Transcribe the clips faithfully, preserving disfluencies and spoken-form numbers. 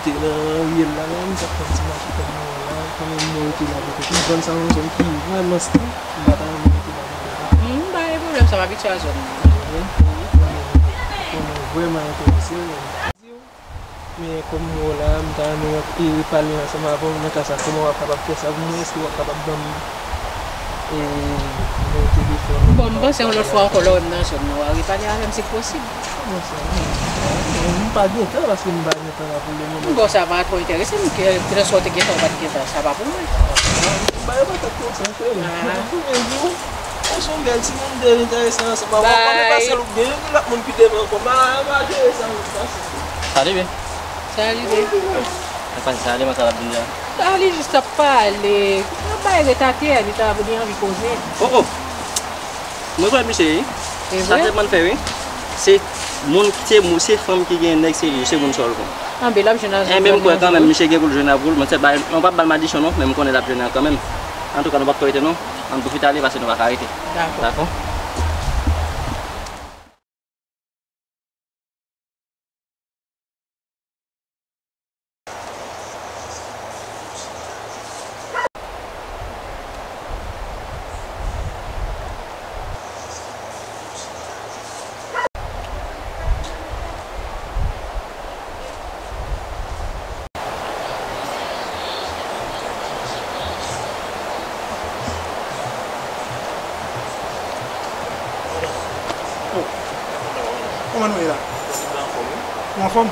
Te nan riyèl la menm, sa k fè m ti mache kòm mwen la, kanmenm mwen rete la avèk ou. M vann sa yon zòn ki vrèman strik, m pa ta renmen rete la avèk ou. Hmm, m pa gen pwoblèm sa, m abitye a zòn nan. Mhm. Mwen vrèman enterese. Men kòm mwen la, m ta renmen w ap, e, pale ansanm avè w nan ka sa, kòman w ap kapab fè sa pou mwen, èske w ap kapab ban m, e, nimewo telefòn ou? Bon, m panse yon lòt fwa ankò lè w wè m nan zòn nan, w a repale avè m si posib. Kòman sa? M pa gen tan paske m pa gen tan la pou le moman. Bon, sa pa twò enterese m, ke, ke lè swa w te gen tan ou pa t gen tan, sa pa pou mwen. Bagay pa tèt konsa, cheri. Ah. Mwen di w, ou se yon bèl timoun, m te enterese ansanm avè w. Mwen panse ou gen yon lòt moun ki demen ankò. M a, m a jere sa, m a pase. Sa rive? Sa rive. Sa pase, sa rive, sa ap vin la. Sa li jis ap pale. Yon bagay ret atè, li ta, li anvi koze. Oh, oh. Mwen kwè misye, wi. Se vre? Sa tèlman fè, wi. Se moun, se moun, se fanm ki gen nèg serye, se moun sa w konn. Anben, l ap jwenn avè l. Enben, m kwè kanmenm, misye gen pou l jwenn avè l. Mwen, se pa, mwen p ap ba l madichon, non, men m konnen l ap jwenn kanmenm. Antouka, nou p ap twò rete, non. Ann pwofite ale, paske nou pa ka rete. Dakò. Dakò? Kòman nou ye la? Ou anfòm?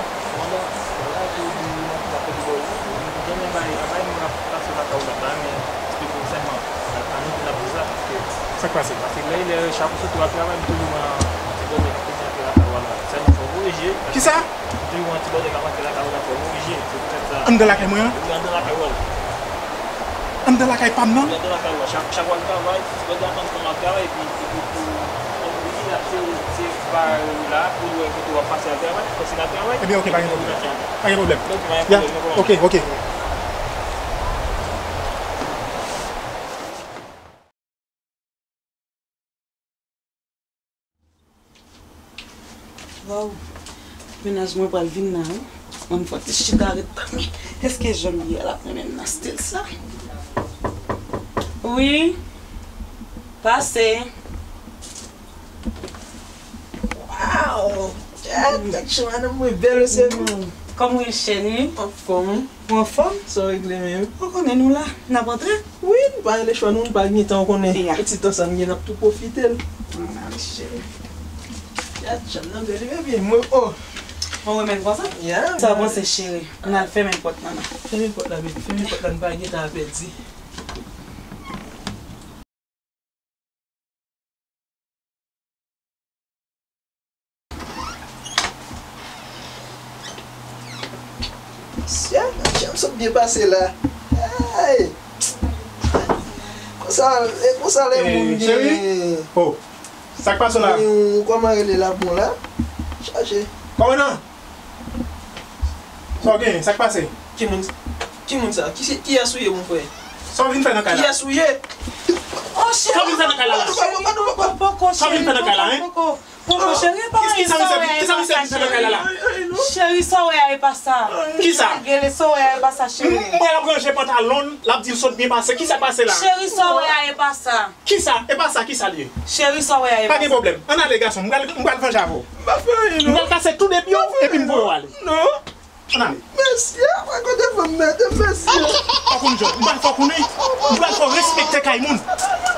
Sa k pase? Kisa? M te yon ti bòdè k ap antre lakay ou la, fò w korije. Anndan lakay mwen an? Wi, anndan lakay ou a. Anndan lakay pa m nan? Wi, anndan lakay ou a. Chak, chak w al travay, ti bòdè ap antre, w al travay, epi, epi pou, pou li, l ap se, se bare la, pou l wè kote w ap pase al travay, fòse l al travay. Ebyen, oke, pa gen pwoblèm. Pa gen pwoblèm. Oke, pa gen pwoblèm, non, ok, ok. Waw, mennaj mwen pral vin la, wi. Mwen fò ti chita ret tann li. Èske jan m ye a l ap renmen m nan stil sa? Wi. Pase. Waw! Tèt, tèt cho madanm mwen bèl mesye. Kòman w ye cheri? Anfòm. Ou anfòm? Sa w regle menm? Ou konnen nou la, n ap antre. Wi, nou pa gen lechwa non, nou pa gen tan, ou konnen. Ya. Ti tan sa n gen, n ap tou pwofite l. Mwen cheri. Ya, janm nan bèl wi, baby. Mwen, oh. Ou renmen l konsa? Ya. Sa w panse, cheri? Ann al fèmen pòt lan, non. Fèmen pòt la, baby. Fèmen pòt la, nou pa gen tan a pèdi. Sya, m sot byen pase la. Hey! Konsa, e konsa lè moun gen. Cheri? Oh, sa k pase la? Gen yon, kòman rele la bon la? Chaje. Kòman nan? Sa w genyen? Sa k pase? Ki moun, ki moun sa? Ki se, kiyès ou ye, mon frè? Sa w vin fè nan kay la? Kiyès ou ye? Oh, cheri, sa w vin fè nan kay la la? Poko, poko, poko, poko, cheri, poko, poko. Poko, cheri, e pa sa w wè a, e pa sa, cheri. Cheri, sa w wè a, e pa sa. Kisa? Gele, sa w wè a, e pa sa, cheri. M, m wè l ap ranje pantalon l, l ap di l sot byen pase. Kisa k pase la? Cheri, sa w wè a, e pa sa. Kisa? E pa sa, kisa l ye? Cheri, sa w wè a, e pa sa. Pa gen pwoblèm. Ann ale, gason. M pral, m pral vanje avè w. M pa fè anyen, non. M pral kase tou de pye w, epi m voye w ale. Non. Ann ale. Mesye, wè kote fanm mete mesye. Fòk ou jwenn. M pral fè w konnen. M pral fè w respekte kay moun.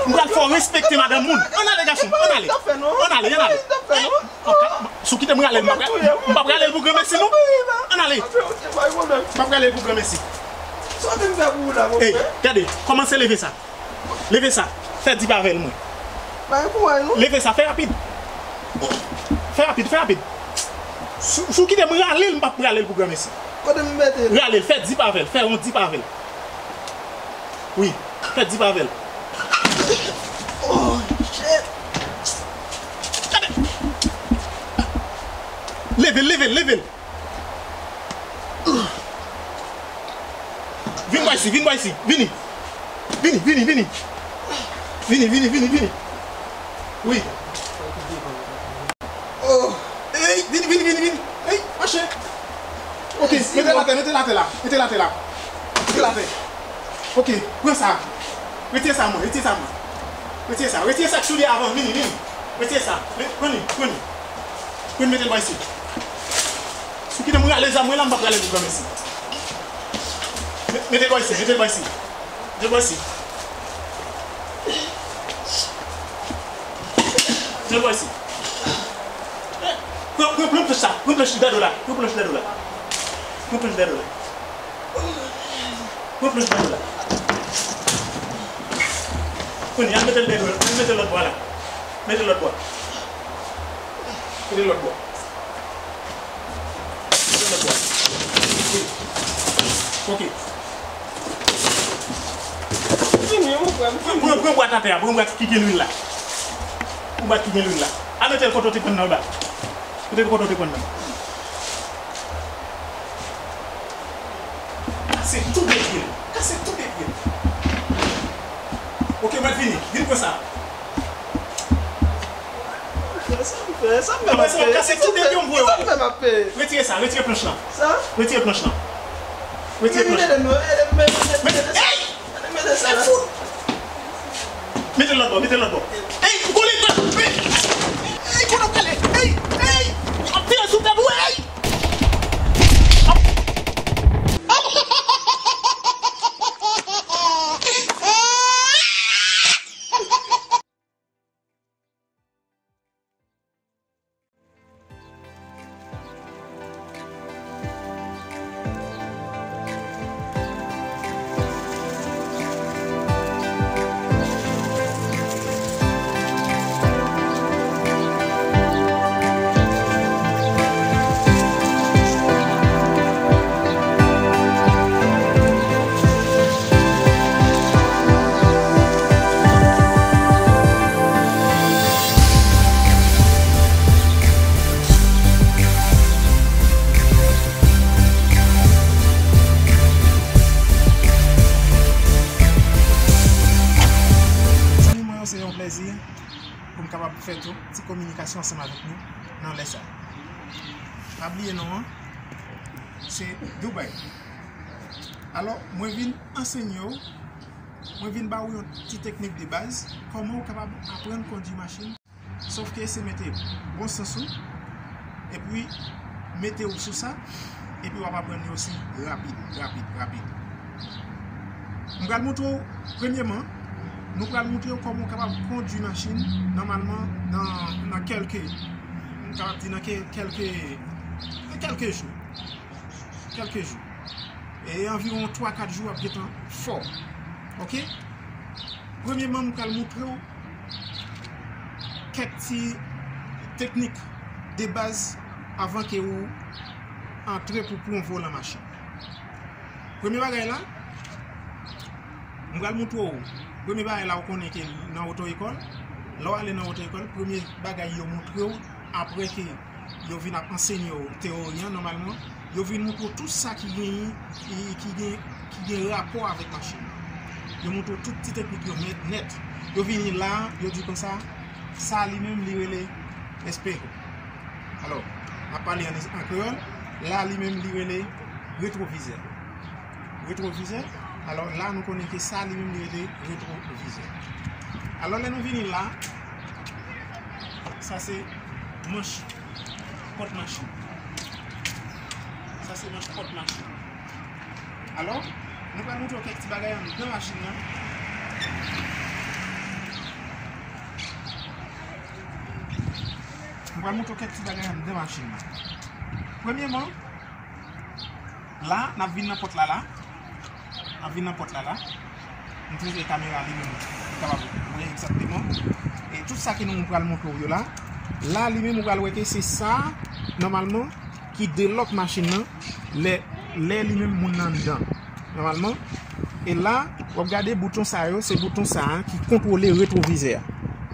M pral fè w respekte madanm moun. Ann ale, gason. Ann ale. Ann ale, ann ale. Si w kite m rale l, m p ap, m p ap rale l pou granmesi, non. Ann ale. M p ap rale l pou granmesi. Ey, gade, kòmanse leve sa. Leve sa. Fè dip avè l, mwen. Pa gen kouraj, non. Leve sa, fè rapid. Fè rapid, fè rapid. Si, si w kite m rale l, m p ap rale l pou granmesi. Kote m mete l? Rale l, fè dip avè l, fè yon dip avè l. Wi, fè dip avè l. Oh, shit. Gade. Leve l, leve l, leve l. Vin bò isi, vin bò isi, vini. Vini, vini, vini. Vini, vini, vini, vini. Wi. Oh, ey, vini, vini, vini, vini. Ey, mache. Ok. Mete l atè, mete l atè la. Mete l atè la. Mete l atè. Ok, pran sa. Retire sa mwen, retire sa mwen. Retire sa. Retire sa k sou li avan, vini, vini. Retire sa. Met, pran li, pran li. Pran li, mete l bò isi. Si w kite m rale zam mwen la, m p ap rale l pou granmèsi. Met, mete l bò isi, mete l bò isi. Mete l bò isi. Mete l bò isi. Pran, pran, pran planch sa. Pran planch dèyè do la. Pran planch dèyè do la. Pran planch dèyè do la. Pran planch dèyè do la. Kounye a, al mete l dèyè do la. Al mete l lòt bò a la. Mete l lòt bò a. Mete l lòt bò a. Mete l lòt bò a. Ok. Fini, mon frè, m fini. Pran, pran, pran bwat atè a, pran bwat ki gen lwil la. Pran bwat ki gen lwil la. Al mete l kote w te pran nan anba. Mete l kote w te pran nan. Kase tou de pye l. Kase tou de pye l. Ok, mwen vini. Vin pran sa. Sa m fè, sa m fè m ap peye. Kase tou de pye m voye w ale. Retire sa, retire planch lan. Sa? Retire planch lan. Retire planch lan. Ey! Mete sa la. Mete l lòt bò, mete l lòt bò. Ey, m kole dwèt. Ey, ey, kote w prale? Ey, ey, ap tire sou tèt ou, ey! Zanmi mwen yo, se yon plèzi pou m kapab fè tou ti kominikasyon ansanm avèk nou nan lè sa. Pa bliye non an, se Dubai. Alò, mwen vin ansenye w, mwen vin ba w yon ti teknik de baz, kòman w kapab aprann kondui machin. Sòf ke se mete bon sans ou, epi mete w sou sa, epi w ap aprann li osi rapid, rapid, rapid. M pral montre w, premyeman, nou pral montre w kòman w kapab kondui machin nòmalman nan, nan kèlke, m kapab di nan ke-, kèlke, nan kèlke jou. Kèlke jou. E anviwon twa kat jou w ap gentan fò. Ok? Premyeman, m pral montre w kèk ti teknik de baz avan ke ou antre pou pran volan machin. Premye bagay la, m pral montre w. Premye bagay la, ou konnen ke nan oto ekòl, lè w ale nan oto ekòl, premye bagay yo montre w apre ke yo vin ap ansenye w teyori an nòmalman, yo vin montre w tout sa ki gen, ki, ki gen, ki gen rapò avèk machin nan. Yo montre w tout ti teknik yo nèt, nèt. Yo vini la, yo di konsa, sa li menm li rele espejo. Alò, m ap pale an, an kreyòl, la li menm li rele retwovizè. Retwovizè. Alò, la nou konnen ke sa li menm li rele retwovizè. Alò, lè nou vini la, sa se manch pòt machin. Sa se manch pòt machin. Alò, nou pral montre w kèk ti bagay anndan machin nan. Nou pral montre w kèk ti bagay anndan machin nan. Premyeman, la, n ap vin nan pòt la, la. N ap vin nan pòt la, la. M twouve kamera li menm li kapab wè egzakteman. E tout sa ke nou pral montre w yo la. La, li menm, ou pral wè ke se sa, nòmalman, ki delòk machin nan, lè, lè li menm moun nan anndan. Nòmalman. E la, w ap gade bouton sa yo, se bouton sa a ki kontwole retwovizè a.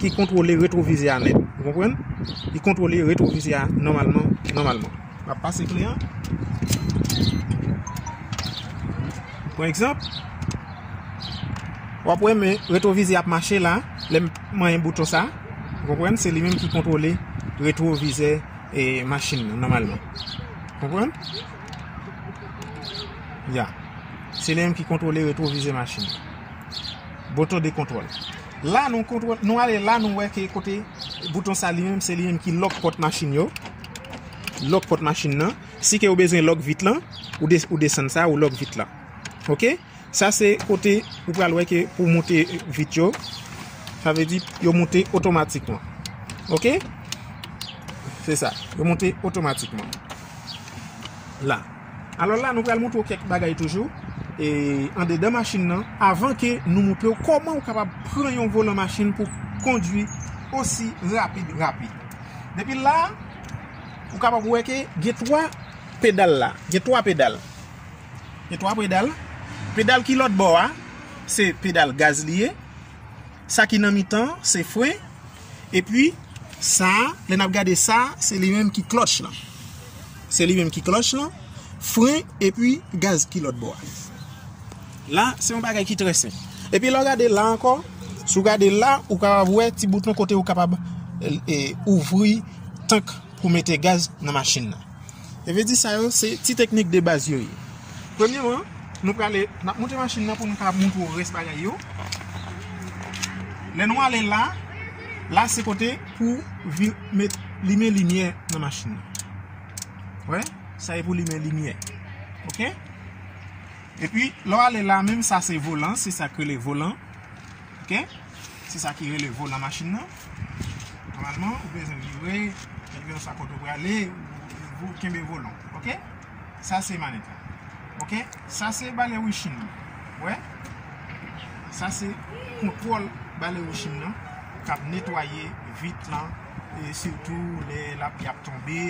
Ki kontwole retwovizè a nèt. Ou konprann? Li kontwole retwovizè a nòmalman, nòmalman. M ap pase kle an. Pran egzanp, w ap wè men retwovizè ap mache la, lè m manyen bouton sa, ou konprann? Se li menm ki kontwole retwovizè, e, machin nan, nòmalman. Konprann? Ya. Se li menm ki kontwole retwovizè machin. Bouton de kontwòl. La, nou kontwòl, nou ale la, nou wè ke kote bouton sa li menm, se li menm ki lòk pòt machin yo. Lòk pòt machin nan. Si ke ou bezwen lòk vit lan, ou, des, ou desann sa, ou lòk vit lan. Oke? Sa se kote ou pral wè ke pou moute vit yo, sa vle di yo moute otomatikman. Oke? Se sa, yo moute otomatikman. La. Alò la, nou pral montre w kèk bagay toujou. E andedan machin nan, avan ke nou montre w kòman ou kapab pran yon volan machin pou kondwi osi rapid, rapid. Depi la, ou kapab wè ke gen twa pedal la. Gen twa pedal. Gen twa pedal. Pedal ki lòt bò a, se pedal gaz li ye. Sa ki nan mitan, se fren. Epi, sa, lè n ap gade sa, se li menm ki klòch lan. Se li menm ki klòch lan. Fren, epi gaz ki lòt bò a. La, se yon bagay ki trè senp. Epi, lè w gade la ankò, si w gade la, ou kapab wè ti bouton kote ou kapab e, e, ouvri tank pou mete gaz nan machin nan. E vle di sa yo, se ti teknik de baz yo ye. Premyeman, nou prale, n ap monte machin nan pou nou ka montre w rès bagay yo. Lè nou ale la, la se kote pou vi- met, limen limyè nan machin nan. Wè, sa e pou limen limyè. Oke? Epi, lè w ale la menm, sa se volan, se sa k rele volan. Oke? Se sa ki rele volan machin nan. Nòmalman, ou bezwen vire, kèlkeswa kote ou prale, ou, ou kenbe volan. Oke? Sa se manèt la. Oke? Sa se bale wichin nan. Wè? Sa se kontwòl bale wichin nan k ap netwaye vit lan, e sitou lè lapli ap tonbe.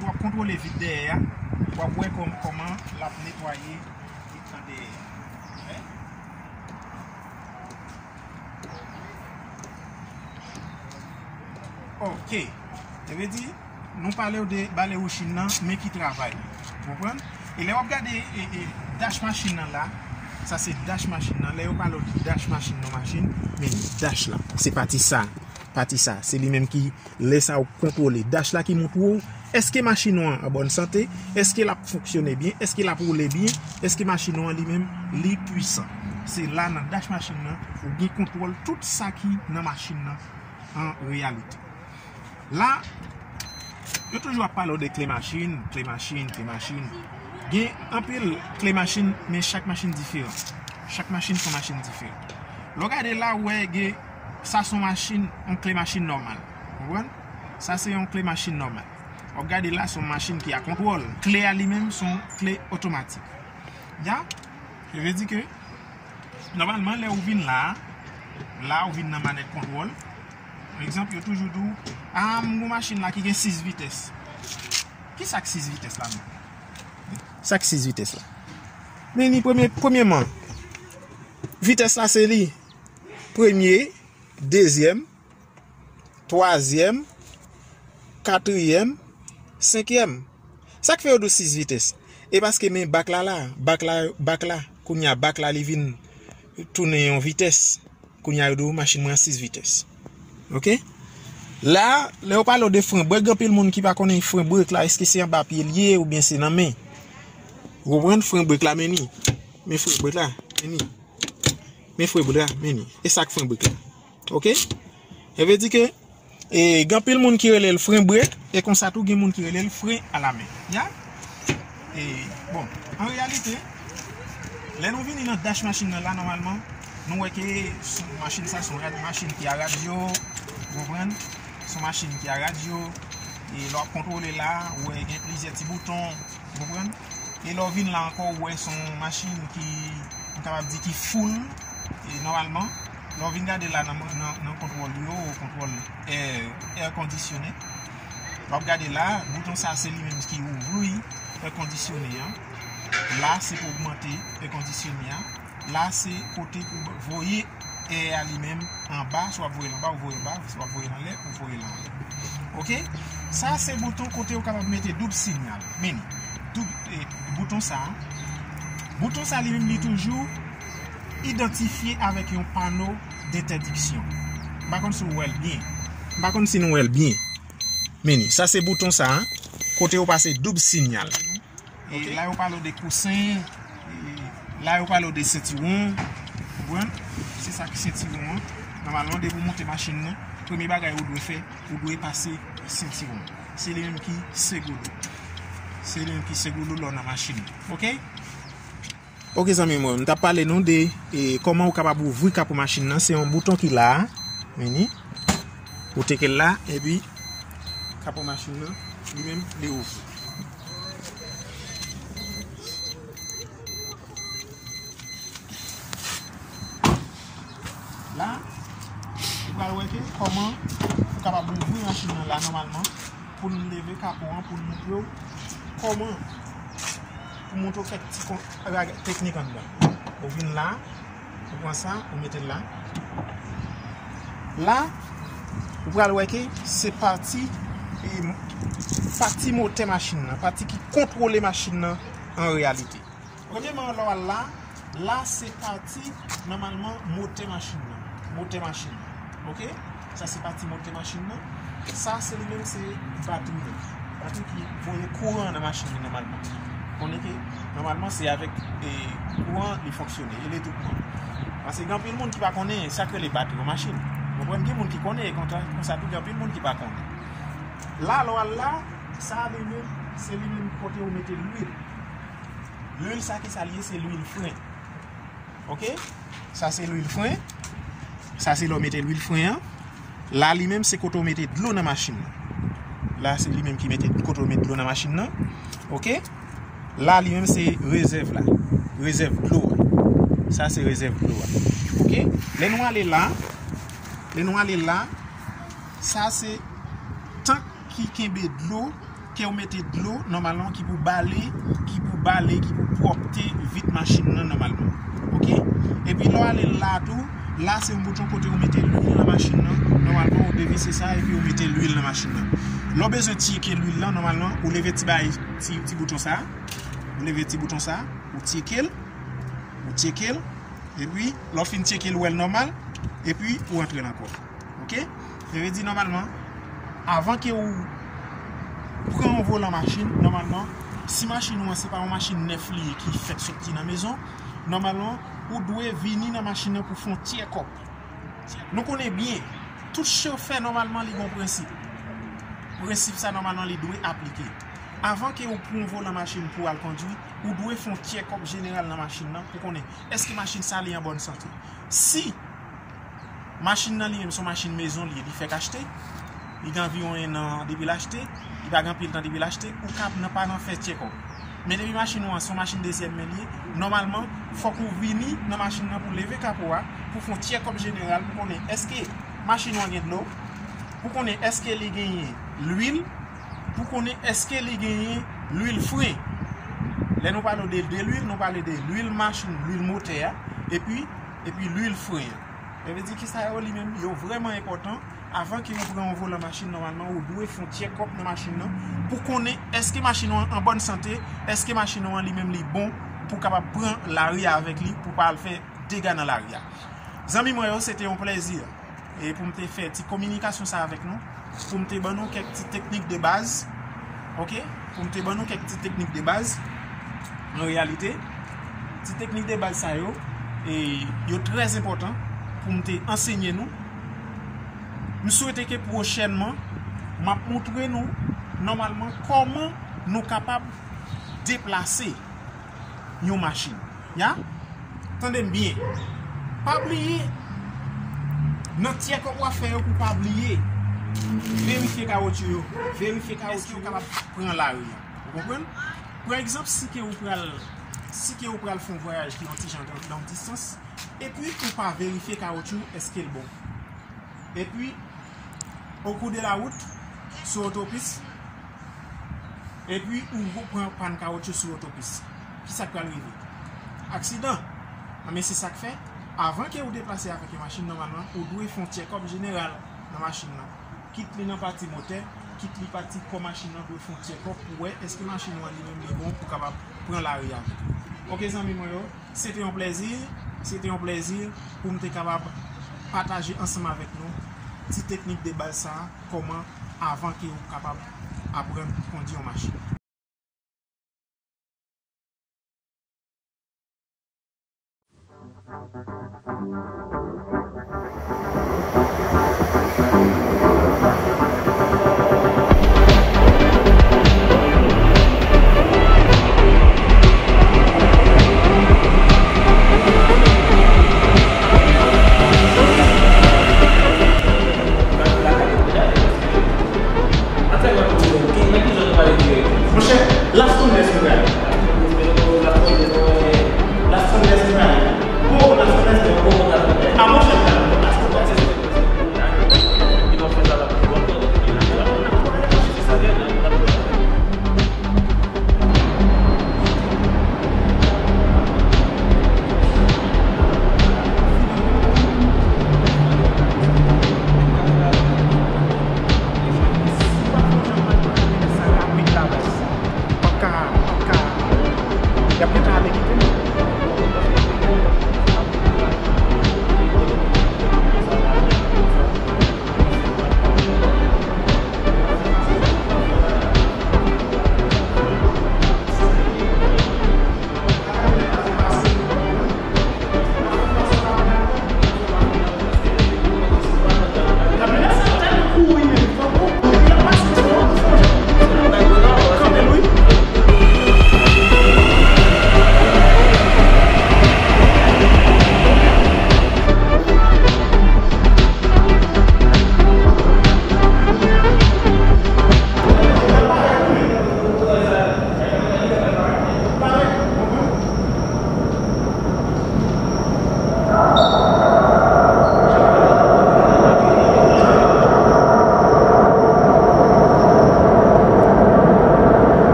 W ap kontwole vit dèyè a. W ap wè kòm, kòman l ap netwaye vit lan dèyè a. Wè? Ok. Sa vle di, nou pale w de bale wichin nan, men ki travay. Ou konprann? E lè w ap gade e, e, dash machin nan la, sa se dash machin nan. Lè yo pale w de dash machin nan machin, men dash la, se pati sa. Pati sa, se li menm ki, lè sa ou kontwole dash la ki montre w, èske machin ou an an bòn sante, èske l ap fonksyone byen, èske l ap woule byen, èske machin ou an li menm, li pwisan. Se la nan dash machin nan, ou gen kontwòl tout sa ki nan machin nan an reyalite. La, yo toujou ap pale w de kle machin, kle machin, kle machin. Gen anpil kle machin, men chak machin diferan. Chak machin se yon machin diferan. Lè w gade la, ou wè gen, sa se yon machin, yon kle machin nòmal. Ou konprann? Sa se yon kle machin nòmal. W ap gade la, se yon machin ki a kontwòl. Kle a li menm, se yon kle otomatik. Ya? Sa vle di ke, nòmalman, lè ou vin la, la ou vin nan manèt kontwòl. Pa egzanp, yo toujou di w, a, m gen yon machin la ki gen sis vitès. Ki sa k sis vitès la menm? Sa k sis vitès la? Men ni premye, premyeman, vitès la se li. Premye, dezyèm, twazyèm, katriyèm, senkyèm. Sa k fè yo di w sis vitès? E paske men bak la la, bak la, bak la, kounye a bak la li vin tounen yon vitès. Kounye a yo di w machin mwen an sis vitès. Ok? La, lè yo pale w de fren brek, gen anpil moun ki pa konnen fren brek la, èske se anba pye l ye oubyen se nan men. Ou konprann? Fren brek la, men ni. Men fren brek la, men ni. Men fren brek la, men ni. E sa k fren brek la. Ok? Sa vle di ke, e, gen anpil moun ki rele l fren brek, e konsa tou gen moun ki rele l fren alamen. Ya? E, bon, an reyalite, lè nou vini nan dash machin nan la, nòmalman, nou wè ke s-, machin sa se yon rad-, machin ki a radyo, ou konprann? Se yon machin ki a radyo, e lè w ap kontwole la, ou wè gen plizyè ti bouton, ou konprann? E lè w vin la ankò, ou wè se yon machin ki, m kapab di ki full, e nòmalman, lè w vin gade la nan, nan, nan kontwòl yo, kontwòl è, è kondisyone, w ap gade la, bouton sa se li menm ki ouvri è kondisyone an. La se pou ogmante è kondisyone an. La se kote pou voye è a li menm anba, si w ap voye l anba, ou voye l anba, si w ap voye l anlè, ou voye l anlè. Ok? Sa se bouton kote ou kapab mete doub sinyal. Men ni, doub, e, bouton sa. Bouton sa li menm li toujou idantifye avèk yon pano dentèdiksyon. M pa konn si w wè l byen. M pa konn si nou wè l byen. Men ni, sa se bouton sa, kote ou pase doub sinyal. E la yo pale w de kousen, e la yo pale w de sentiwon. Konprann? Se sa ki sentiwon an. Nòmalman, depi w monte machin nan, premye bagay ou dwe fè, ou dwe pase sentiwon. Se li menm ki segolo. Se li menm ki segolo lè w nan machin nan. Oke? Oke, zanmi mwen, m t ap pale nou de, e, kòman ou kapab ouvri kapo machin nan. Se yon bouton ki la a. Vini. Ou teke l la, epi kapo machin nan, li menm, li ouvri. La, ou pral wè ke kòman ou kapab ouvri machin nan la nòmalman. Pou n leve kapo an, pou n montre w kòman, pou montre w kèk ti kon-, bagay teknik anndan. Ou vin la, ou pran sa, ou mete l la. La, ou pral wè ke se pati, e, pati motè machin nan, pati ki kontwole machin nan an reyalite. Premyèman, lè w al la, la se pati, nòmalman, motè machin nan. Motè machin nan. Oke? Sa se pati motè machin nan. Sa se li menm se batri nan. Batri ki voye kouran nan machin nan nòmalman. Konnen ke nòmalman se avèk, e, kouran li fonksyone, elektrik kouran. Paske gen anpil moun ki pa konnen sa k rele batri yon machin. Konprann, gen moun ki konnen, konsa, konsa tou gen anpil moun ki pa konnen. La, lè w al la, sa li menm, se li menm kote ou mete lwil. Lwil sa ki sa l ye? Se lwil fren. Oke? Sa se lwil fren. Sa se lè w mete lwil fren an. La li menm se kote w mete dlo nan machin nan. La se li menm ki mete kote w mete dlo nan machin nan. Oke? La li menm se rezèv la. Rezèv dlo a. Sa se rezèv dlo a. Oke? Lè nou ale la, lè nou ale la, sa se tank ki kenbe dlo, ke w mete dlo, nòmalman, ki pou bale, ki pou bale, ki pou pwòpte vit machin nan, nòmalman. Oke? Epi lè w ale la tou, la se yon bouton kote w mete lwil nan machin nan. Nòmalman, ou devise sa, epi ou mete lwil nan machin nan. Lè w bezwen tcheke lwil lan, nòmalman, ou leve ti bay, ti, ti bouton sa. Ou leve ti bouton sa, ou tcheke l, ou tcheke l, epi lè w fin tcheke l, ou wè l nòmal, epi ou antre l ankò. Oke? Sa vle di, nòmalman, avan ke ou pran yon volan machin, nòmalman, si machin ou an se pa yon machin nèf li ye ki fèk soti nan mezon, nòmalman, ou dwe vini nan machin nan pou fè yon check-up. Nou konnen byen, tout chofè, nòmalman, li gen yon prensip. Prensip sa, nòmalman, li dwe aplike. Avan ke ou pran yon volan machin pou al kondwi, ou dwe fè yon check-up jeneral nan machin nan pou konnen èske machin sa li an bòn sante. Si machin nan li menm se yon machin mezon li ye, li fèk achte, li gen anviwon en an depi l achte, li pa gen anpil tan depi l achte, ou kab nan pa nan fè check-up. Men depi machin ou an se yon machin dezyèm men li ye, nòmalman, fòk ou vini nan machin nan pou leve kapo a, pou fè yon check-up jeneral, pou konnen èske machin ou an gen dlo, pou konnen èske li genyen lwil, pou konnen èske li genyen lwil fren. Lè nou pale de, de lwil, nou pale de lwil machin, lwil motè a, epi, epi lwil fren an. Sa vle di ki sa yo li menm, yo vrèman enpòtan. Avan ke ou pran yon volan machin, nòmalman, ou dwe fè yon check-up nan machin nan pou konnen èske machin ou an an bòn sante, èske machin ou an li menm li bon pou kapab pran lari a avèk li, pou pa al fè dega nan lari a. Zanmi mwen yo, se te yon plèzi, e pou m te fè ti kominikasyon sa avèk nou, pou m te ban nou kèk ti teknik de baz, oke? Pou m te ban nou kèk ti teknik de baz, an reyalite, ti teknik de baz sa yo, e yo trè enpòtan pou m te ansenye nou. M swete ke pwochènman, m ap montre nou, nòmalman, kòman nou kapab deplase yon machin. Ya? Tande m byen. Pa bliye, nan check-up w ap fè yo pou pa bliye, verifye kawotchou yo. Verifye kawotchou yo kapab pran lari a. Ou konprann? Pran egzanp, si ke ou pral, si ke ou pral fè yon vwayaj ki yon ti jan long distance, epi ou pa verifye kawotchou, èske l bon. Epi, au cours de la route, sou otopis, epi ou pran pàn kawotchou sou otopis. Kisa k pral rive? Aksidan. Anben, se sa k fè, avan ke ou deplase avèk yon machin, nòmalman, ou dwe fè yon check-up jeneral nan machin nan. Kit li nan pati motè, kit li pati kò machin nan, dwe fè yon check-up pou wè èske machin ou an li menm li bon pou kapab pran lari avèk li. Oke, zanmi mwen yo, se te yon plèzi, se te yon plèzi pou m te kapab pataje ansanm avèk nou ti teknik de baz sa a, kòman avan ke ou kapab aprann kondwi yon machin. Monchè, Las Condes nou prale. Las Condes nou prale. Poko Las Condes, men poko Las Condes. A, monchè, Las Condes.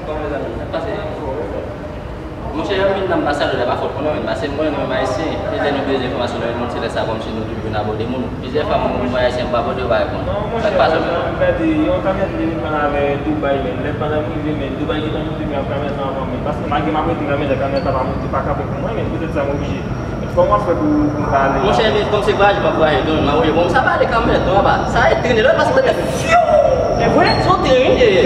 Kòman mezanmi, sa k pase? Monchè, yon moun nan m pa salye la pa fòt mwen non, men paske m konnen nou menm ayisyen, e lè nou bezwen enfòmasyon nan yon moun, se lè sa kòmsi nou toujou vin abòde moun. Plizyè fwa m voye ayisyen m pa abòde yo pa reponn. Sa k pase menm? Yon kamyonèt li vin pran avè Dubai menm. Lè pandan m rive menm, Dubai gentan monte men kamyonèt la anvan mwen. Paske malgre m ap rete nan mizè, kamyonèt la pa monte, pa kanpe pou mwen, men poutèt sa m oblije. Kòman w ap fè pou, pou m pale? Monchè, men kòm se vwayaje m ap vwayaje, don, m ap voye. Bon, sa pale kanmenm, non, papa. Sa e trennen, lè pase tande fyou! E vre? Se yon tren, wi, ye.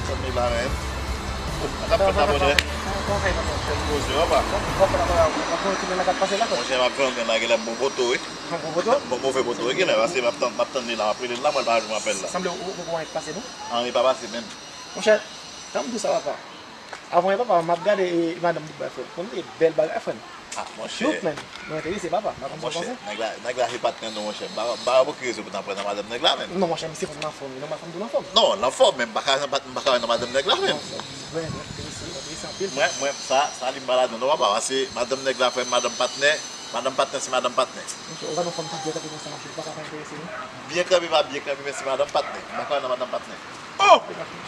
Sa m la menm. Sa k ap fèt la, monchè? Poze, papa. Monchè, m ap fè yon grenn la, genlè m bon poto, wi. Bon poto? Bon, move poto, wi, genlè, paske m ap tann, m ap tann li la, m ap rele l la, mwen pa jwenn apèl la. Sanble ou, ou poko anyen k pase, non? Anyen pa pase, menm. Monchè, jan m di w sa, papa. Avan yè, papa, m ap gade, e, madanm Dubai, frè m. Konn li bèl bagay, frè m. Ah, monchè. Cute, man. Mwen enterese, papa. M pa konn sa w panse. Nèg la, nèg la se patnè nou, monchè. M pa, m pa wè pou ki rezon pou n ap pran nan madanm nèg la, menm. Non, monchè, misye fò nan fòm, wi. Non, madanm tou nan fòm. Non, nan fòm, men m pa ka, m pa ka wè nan madanm nèg la, menm. Non, monchè, mwen enterese, enterese anpil. Mwen, mwen, sa, sa li m pa ladan, non, papa. Paske madanm nèg la, frè m, madanm patnè. Madanm patnè, se madanm patnè. Monchè, ou pa nan fòm ki byen kanpe konsa, monchè. Ou pa ka pa enterese, non? Byen kanpe, pa byen kanpe, men se madanm patnè. M pa ka wè nan madanm patnè. Oh!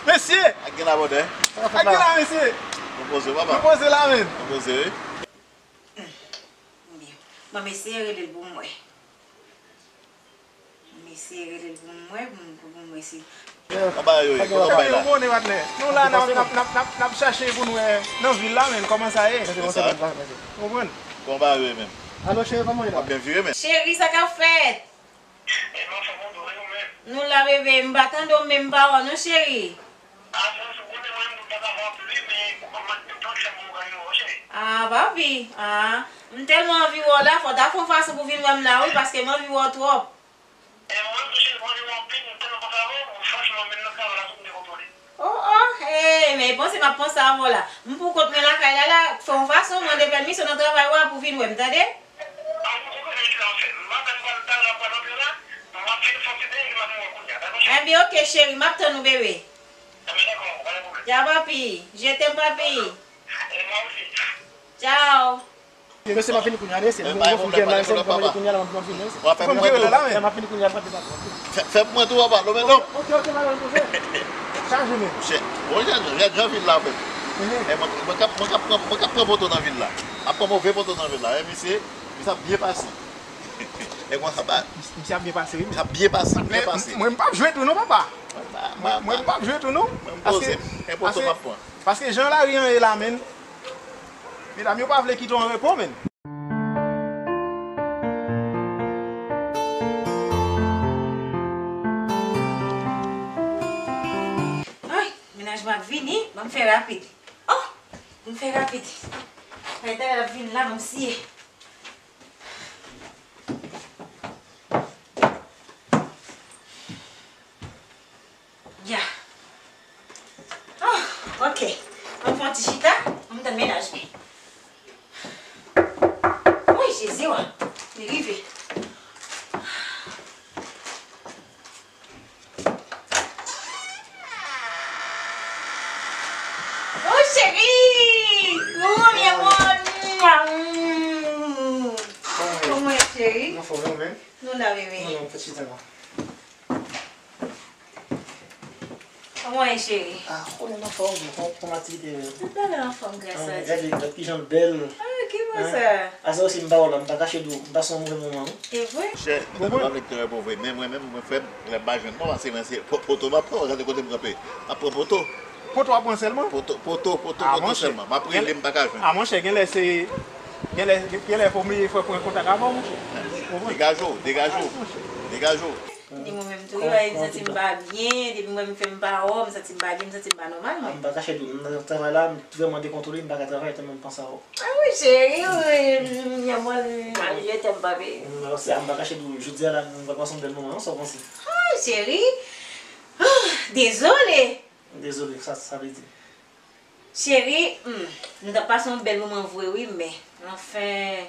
Mesye! Ak gen la, brother. Ak gen la, mesye! Nou poze, papa. Nou poze la, menm. Nou poze, wi. Bon, mesye rele l pou mwen. Mesye rele l pou mwen, pou, pou, pou mwen si. Anba yo ye, kote w bay la? Yo, bonè, patnè. Nou la, n ap, n ap, n ap, n ap, n ap chache pou n wè nan vil la, menm, kòman sa ye. Ou konprann? Kòman bagay yo ye, menm? Alo, cheri, kòman w ye la? M ap byen vire, menm. Cheri, sa k ap fèt? Nou la, bebe, m pa tande w menm pawòl non, cheri. Ah, papi, ah, m tèlman anvi wè w la, fò w ta fè yon fason pou vin wè m la, wi, paske m anvi wè w twòp. Men panse m ap panse avè w la. M pou kont mwen lakay la, la, fè yon fason, mande pèmisyon nan travay ou a pou vin wè m, tande? Enben, oke, cheri, m ap tann ou, bebe. Ya, papi. Je t'aime, papi. Tchao. Mesye, m ap vini kounye a, mesye. Mwen fè m gen la, mesye, m ap vini kounye a, m ap vini, mesye. Fò m jere lè la, men. M ap vini kounye a, m ap vini. Fè, fè pou mwen tou, papa, non, men non. Ok, ok, pa gen pwoblèm. Chaje, men. Chè, bon, jan, jan, jan vil la fèt. E mwen, mwen k ap, mwen k ap pran, mwen k ap pran poto nan vil la. M ap pran move poto nan vil la. E misye, misye ap byen pase. E konsa, pa. Misye ap byen pase, wi. Misye ap byen pase, byen pase. Mwen, m p ap jwe tou, non, papa. Mwen, mwen, m p ap jwe tou, non. Mwen, m poze m. E poto m ap pran. Paske jan lari an ye la, men. Medam yo pa vle kite w an repo, men. Ay, mennaj mwen ap vini, ban m fè rapid. Oh, ban m fè rapid. Ay, talè l ap vini la, ban m siye. Ya. Oh, ok. An fè yon ti chita, an tann mennaj mwen. Wi, Jezi, wa. Li rive. Oh, cheri! Oh, mi amor! Kòman w ye, cheri? Anfòm, ou menm? Nou la, bebe. Non, non, fè chita la. Kòman w ye, cheri? Ah, konnen m anfòm, kòman, kòman aktivite yo? Tout bagay anfòm, gras a Dye. Gade, gade kijan l bèl. Ah, ki bon sa? Asa osi m pa wè w la, m pa kache di w, m pase yon move moman, wi. E vre? Chè, mwen pa vle kite w repo vre, men mwen menm, mwen frè m, lè m pa jwenn non, pase mwen se po-, poto m ap pran, gade kote m kanpe. M ap pran poto. Poto w ap pran sèlman? Poto, poto, poto, poto sèlman. M ap rele, m pa ka jwenn. Ah, monchè, genlè se, genlè, genlè fò m fè pran kontak avè w, monchè. Degaje w, degaje w, degaje w. Ni mwen menm tou, wi, m santi m pa byen, depi m wè m fè m pa wè w, m santi m pa byen, m santi m pa nòmal, mwen. M pa kache di w, nan travay la, m vrèman dekontwole, m pa ka travay tèlman m panse a w. Ah wi, cheri, wi, mi amor, je t'aime, papi. M pa kache di w, jodi a la, nou pral pase yon bèl moman, sa w panse? Ah, cheri, ah, dezole. Dezole, sa, sa vle di? Cheri, hmm, nou t ap pase yon bèl moman vre wi, men, anfen,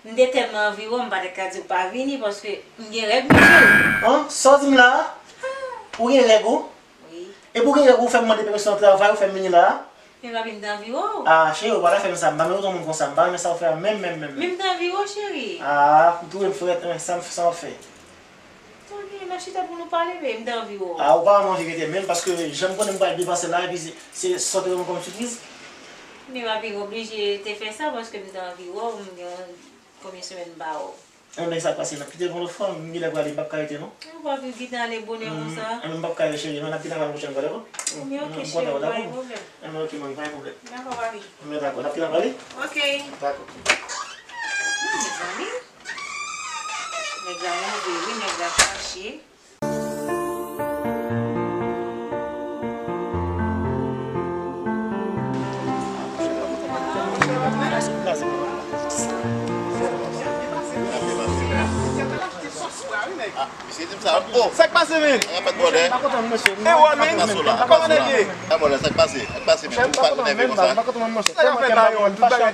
m te tèlman anvi wè w, m pa t ka di w pa vini, paske m gen règ, wi, cheri. An? Sa w di m la a? Ou gen règ ou? Wi. Epi w gen règ ou fè m mande pèmisyon nan travay, ou fè m vini la a? Men papi, m te anvi wè w. Ah, cheri, ou pa ta fè m sa, m pa menm yon moun konsa, m pa renmen sa w fè a menm, menm, menm, menm. Men m te anvi wè w, cheri. Ah, ou tou renmen frèt, men sa m, sa w ap fè? Tande, n ap chita pou nou pale, men m te anvi wè w. Ah, ou pa anvi rete menm, paske jan m konnen m pral byen pase la, epi se, se sa w te ban mwen kòm sipriz. Men papi, m oblije te fè sa, paske m te anvi wè w, m gen yon konbyen semèn m pa wè w. Enben, sa k pase, n ap kite l yon lòt fwa, m gen lè prale, m p ap ka rete, non. Ou pa vle kite ale bonè konsa. Enben, m p ap ka rete, cheri, men n ap kite pale pwochèn fwa, dakò? Enben, ok, cheri, pa gen pwoblèm. Enben, ok, mami, pa gen pwoblèm. Dakò, papi. Enben, dakò, n ap kite pale? Ok. Dakò. Non, mezanmi. Nèg la move, wi, nèg la fache. Misye di m sa, oh! Sa k pase, men? Mwen pa kontan, mesye. E wòl, men? Kòman nèg ye? Sa k pase, men? Ou pa tounen konsa? Sa k ap fèt la, yo? Tout bagay.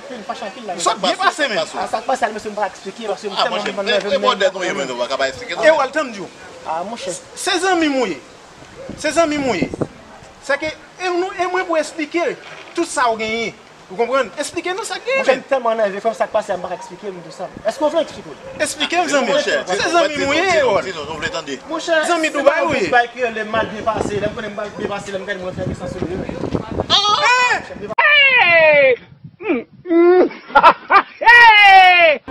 Sòt byen pase, men. Ah, sa k pase a, mesye, m pa ka eksplike, paske m tèlman nève m. E wòl, tann di w. Ah, monchè. Se zanmi m ou ye. Se zanmi m ou ye. Sèke, e nou, e mwen pou eksplike tout sa w genyen. Ou konprann? Eksplike nou sa k genyen, men. Monchè, m tèlman nève, frè m, sa k pase a, m pa ka eksplike nou tout sa. Èske w vle eksplike w? Eksplike m, zanmi. Se zanmi m ou ye, Erol. Monchè, zanmi Dubai ou ye. Bay ke lè m mal byen pase, lè m konnen m mal byen pase, lè m gade mwen fè mesans sou li. Hey!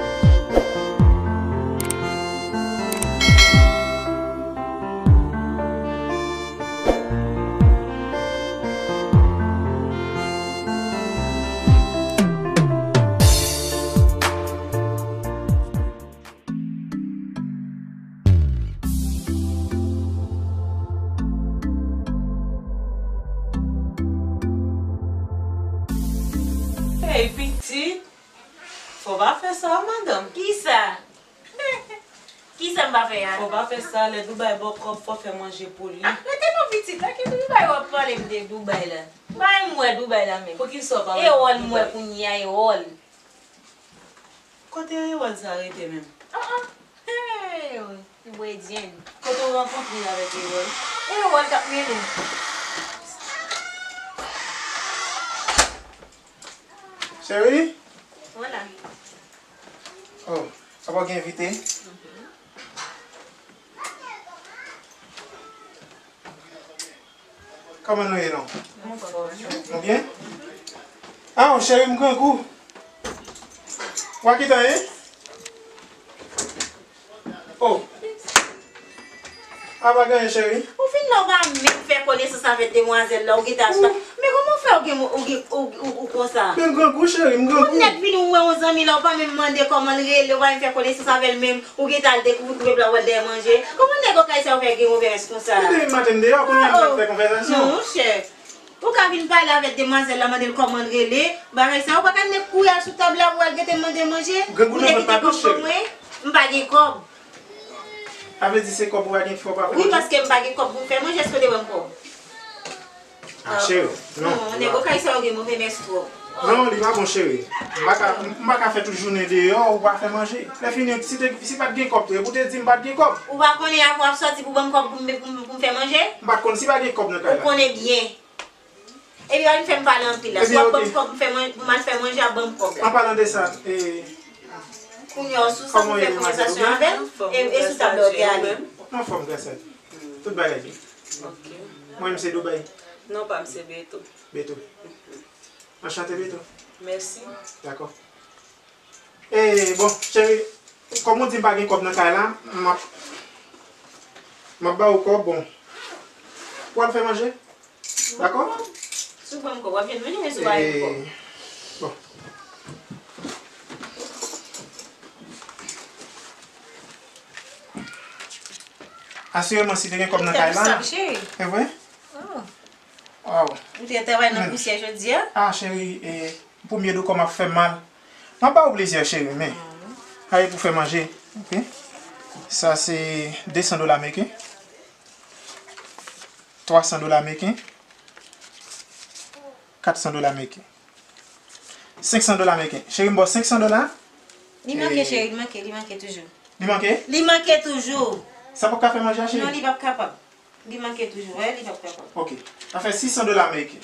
Hey, pitit, fò w pa fè sa, madanm. Kisa? Kisa m pa fè a? Fò w pa fè sa, lè Dubai ba w kòb, fò w fè manje pou li. Ah, rete non, pitit, la ki Dubai w ap pale m de Dubai la? Bay m wè Dubai la menm. Poukisa w pa wè Dubai? Ewòl m wè kounye a, ewòl. Kote ewòl sa rete menm? Ah, ah. Hey, Bredyen. Kote w rankontre avèk ewòl? Ewòl k ap mennen. Cheri? Wala. Oh, apa w gen envite? Kòman nou ye non? Nou byen? Ah, cheri, m grangou. Ou a ki tan ye? Oh. A pa gen anyen, cheri. Ou fin la, ou pa menm fè konesans avèk demwazèl la, ou gentan ap sa. Men kòman w fè ou gen, ou gen, ou, ou, ou konsa? Men m grangou, cheri, m grangou. Ou nèk vini, ou wè yon zanmi la, ou pa menm mande kòman l rele, ou pa menm fè konesans avè l menm. Ou gentan al dekouvri kouvèb la, ou wè l dèyè manje. Kòman nèg okay sa yo fè gen move rès konsa? Depi maten m deyò, kounye a m pral fè konvèsasyon. Non, monchè. Ou ka vin pale avèk demwazèl la, mande l kòman l rele. Bagay sa, ou pa ka nèk kouri al sou tab la pou al gete mande manje. Grangou nan vant pa dous, cheri. M pa gen kòb. Sa vle di se kòb ou pa gen ki fè w pa fè manje? Wi, paske m pa gen kòb pou m fè manje, èske w te ban m kòb? Ah, cheri, non. Non, nèg okay sa yo gen move mès twòp. Non, li pa bon, cheri. M pa ka, m pa ka fè tout jounen deyò, ou pa fè manje. Lè fini, si te, si pa t gen kòb tou, epi w te di m pa t gen kòb. Ou pa konnen apre w ap sòti pou ban m kòb pou m, pou m, pou m fè manje? M pa t konn si pa gen kòb nan kay la. Ou konnen byen. Epi w ap fè m pale anpil la. Si w ap ban m kòb pou m fè man-, pou m al fè manje, w ap ban m kòb la. An palan de sa, e, kounye a, w sou sa pou fè konvèsasyon avè m, e, e sou tab la w te ale. Anfòm, gras a Dye. Tout bagay byen. Ok. Mwen, m se Dubai. Non pa m se Beto. Beto. Anchante, Beto. Mèsi. Dakò. E, bon, cheri, kòm ou di m pa gen kòb nan kay la, m ap, m ap ba ou kòb, bon. Ou al fè manje? Dakò? Si w ban m kòb, w ap jwenn manje, men si w pa ban m kòb. E, bon. Asireman, si te gen kòb nan kay la. Fè m sa, cheri. Se vre? Oh. Wow. Ou te travay nan pousyè jodi a? Ah, cheri, e, pou m ye do kò m ap fè m mal. M ap ba ou plezi, cheri, men. Sa e pou fè manje, ok? Sa se de san dola meriken. Twa san dola meriken. Kat san dola meriken. Senk san dola meriken. Cheri, m ba w senk san dola. Li manke, cheri, li manke, li manke toujou. Li manke? Li manke toujou. Sa p ap ka fè manje a, cheri? Non, li p ap kapab. Li manke toujou, wè, li p ap kapab. Ok. Sa fè sis san dola meriken.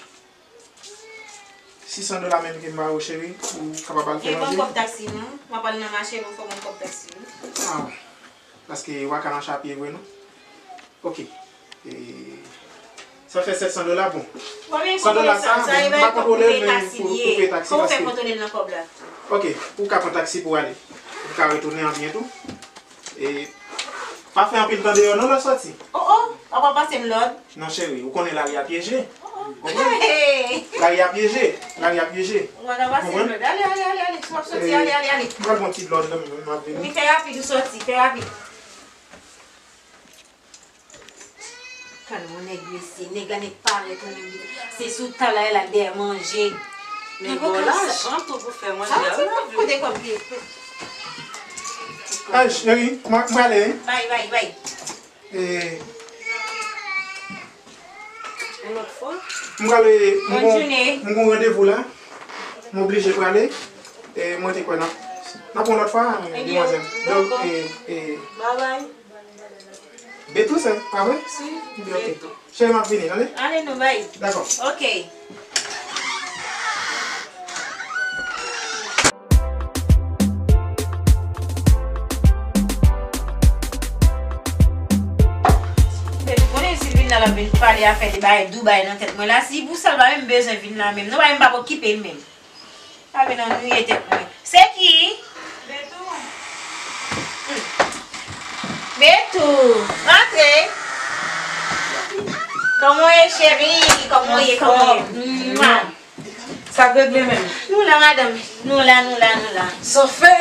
Sis san dola meriken m ba ou, cheri, pou w kapab al fè manje. E ban m kòb taksi, non. M ap al nan mache, non, fò ban m kòb taksi, wi. Ah, paske w pa ka mache a pye vre, non. Ok. E, sa fè sèt san dola, bon. San dola sa, bon, m pa kontwole l, men pou, pou peye taksi, paske. Kòman w fè kontwole l nan kòb la? Ok, ou ka pran taksi pou w ale. Ou ka retounen an byen tou. E pa fè anpil tan deyò non lè w sòti. Oh, oh, w ap pase m lòd. Non, cheri, ou konnen lari a pyeje. Oh, oh. Konprann? Lari a pyeje, lari a pyeje. Ou pa ka pase m lòd. Ale, ale, ale, ale, si w ap sòti, ale, ale, ale. M pral pran ti lòd nan men m ap vini. Wi, fè rapid ou sòti, fè rapid. Gad yon nèg, mesye. Nèg la nèk parèt ou menm. Se sou tab la, l al dèyè manje. Men bon, lajan tou pou fè manje a, m anvi. Kote kòb li ye? Ay, cheri, mwen, mwen ale, wi. Bay, bay, bay. E, yon lòt fwa. M prale, m gon, m gon randevou la. M oblije prale. E, mwen te kwè n ap, n ap yon lòt fwa, demwazèl. Donk, e, e, bye bye. Beto, se pa vre? Si, Beto. Cheri, m ap vini, tande? Ale, nou bay. Dakò. Ok. Beto, konnen si l vin la, l ap vin pale afè de bagay Dubai nan tèt mwen la. Si pou sa, l pa menm bezwen vin la menm. Non, bagay m p ap okipe l menm. Pa vin annuiye tèt mwen. Se ki? Betou. Hmm. Betou, antre. Kòman w ye, cheri? Kòman w ye? Kòman w ye? Mwa. Sa k regle menm? Nou la, madanm. Nou la, nou la, nou la. Sa w fè?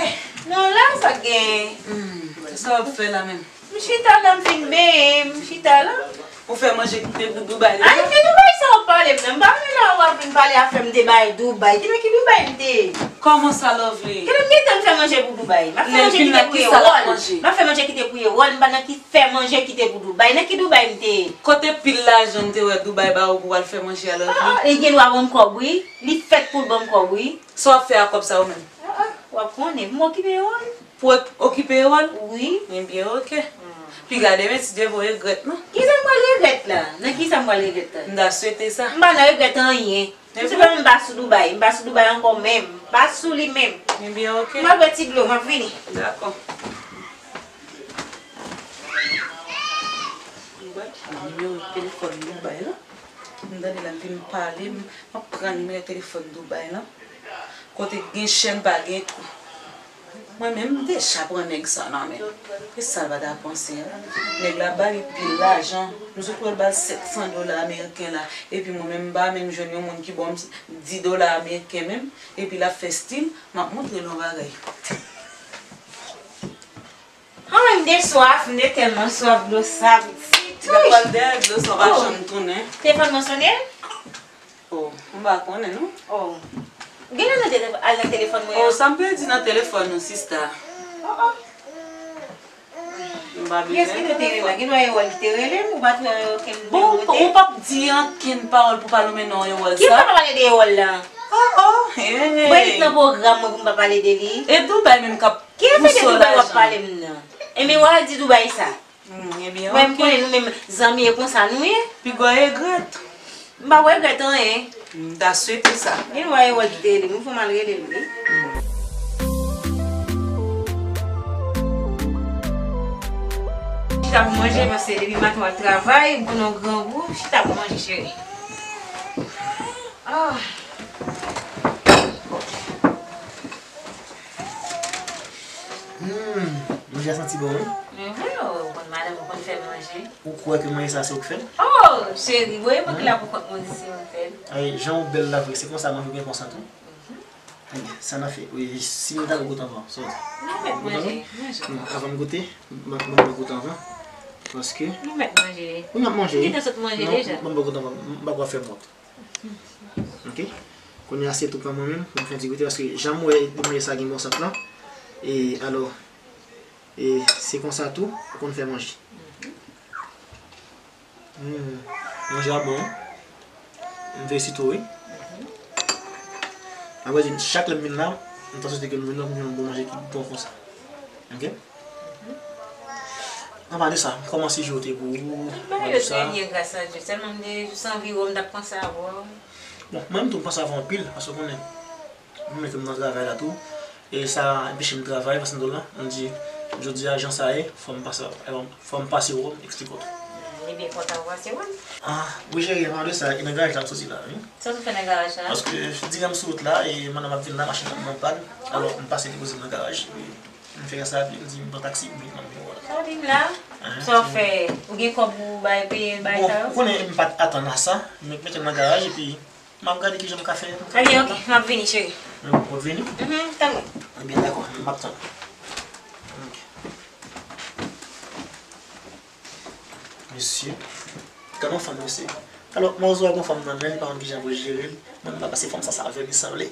Nou la, sa k genyen? Hmm. Sa w ap fè la menm? M chita la, m fin benyen, m chita la. Ou fè manje kite pou Dubai deja? Ay, ki Dubai sa w ap pale m nan? M pa renmen lè w ap vin pale afè m te bay Dubai. Ki nan ki Dubai m te ye? Kòman sa, Lovely? Kile m gentan fè manje pou Dubai? M ap fè manje kite pou Ewòl. M ap fè manje kite pou Ewòl. M pa nan ki fè manje kite pou Dubai. Nan ki Dubai m te ye? Kote pil lajan m te wè Dubai ba ou pou w al fè manje a, Lovely? Ah, li gen dwa ban m kòb, wi. Li fèt pou l ban m kòb, wi. Sa w ap fè ak kòb sa yo menm? Ah, ah, w ap konnen, pou m okipe Ewòl. Pou w okipe Ewòl? Wi. Ebyen, oke. Piga demen, si Dye vle, w regrèt, non? Kisa m pral regrèt la? Nan kisa m pral regrèt la? M ta swete sa. M pa nan regrèt anyen. Tout senpleman, m pa sou Dubai. M pa sou Dubai ankò menm. M pa sou li menm. Ebyen, oke. M al bwè ti dlo, m ap vini. Dakò. M bat nimewo telefòn Dubai la. M tande l ap vin pale m. M ap pran nimewo telefòn Dubai la. Kote gen chèn pa gen kou. Mwen menm, m deja pran nèg sa nan men. E sa l pa ta panse a? Nèg la ba li pil lajan. M sot wè l ba l sèt san dola ameriken la. Epi mwen menm, m pa menm jwenn yon moun ki ban m dis dola ameriken menm. Epi l ap fè stil, m ap montre l yon bagay. Anmwey, m te swaf, m te tèlman swaf dlo sa, pitit. Gad pral dèyè dlo sa, w pa janm tounen. Telefòn mwen sonnen? Oh, m pa konnen, non. Oh. Gen lè nou te al nan telefòn mwen an. Oh, sa m pèdi nan telefòn ou, sista? Oh, oh. M pa bezwen telefòn. Kiyès ki te rele la? Gen dwa Ewòl ki te rele m, ou pa t wè okenn nimewo monte? Bon, ou p ap di ankenn pawòl pou pa lonmen non Ewòl sa? Ki sa pa pale de Ewòl la? Oh, oh, hey. Bon, li t nan pwogram mwen pou m pa pale de li. E Dubai menm k ap Ki efè de Dubai w ap pale m nan? Ebyen, w al di Dubai sa. Hmm, ebyen, oke. Mwen, m konnen nou menm zanmi e konsa nou ye. Piga w regrèt. M pa regrèt anyen. M ta swete sa. Gen dwa Ewòl ki te rele m, fò m al rele l, wi. Chita pou manje, paske depi maten w al travay, m konnen w grangou, chita pou manje, cheri. Ah. Hmm, manje a santi bon, wi. Mhm, oh, ou konn madanm, ou konn fè manje. Ou kwè ke manje sa se ou k fè l? Oh, cheri, voye mwen ki la pou kont mwen di se mwen fè l. Ay, jan ou bèl la vre, se konsa manje byen konsa tou. Mhm. Ay, sa n a fè, wi, si mwen ta goute anvan, sa w di? Nou mèt manje, manje. Non, avan m goute, m, m, m goute anvan. Paske. Nou mèt manje. Wi, m ap manje. M gentan sot manje deja. Non, m, m goute anvan, m pa kwa fè m wont. Ok? Kounye a se tou pa mwen menm pou m fè ti goute, paske jan m wè manje sa gen bon sant lan. E alò, e se konsa tou ou konn fè manje. Hmm, manje a bon. M felisite w, wi. Apre di, chak lè m vin la, m ta swete ke m vin la pou m jwenn yon bon manje ki bon konsa. Ok? Anpale de sa, kòman sijè yo te pou ou? Tout bagay yo trè byen, gras a Dye. Sèlman m te jis anvi wè w, m t ap panse avè w. Bon, mwen menm tou m panse avè w anpil, paske w konnen, mwen menm ke m nan travay la tou. E sa anpeche m travay, paske m di w la, m di, jodi a, jan sa ye, fò m pase, fò m pase wè w, m eksplike w tou. Li byen kontan w pase wè m. Ah, wi cheri, anpale de sa, e nan garaj la m soti la, wi. Sa w sot fè nan garaj la? Paske diran m sou wout la, e pandan m ap vin la, machin nan pran pàn. Alò, m pase depoze l nan garaj, epi M fè sa, epi m di m pran taksi, m vin, m ap vin wè w la. Sa w di m la? Sa w fè? Ou gen kòb ou bay, peye bay sa yo? Bon, ou konnen m pa t atann a sa, men mete m nan garaj, epi m ap gade kijan m ka fè. Ebyen, ok, m ap vini, cheri. W ap vini? Mhm, tann mwen. Ebyen, dakò, m ap tann. Ok. Mesye. Gad yon fanm, mesye. Alò, mwen wè yon fanm nan men, li pa konn kijan pou l jere l. Mwen, m pa pase fanm sa, sa vè li sanble.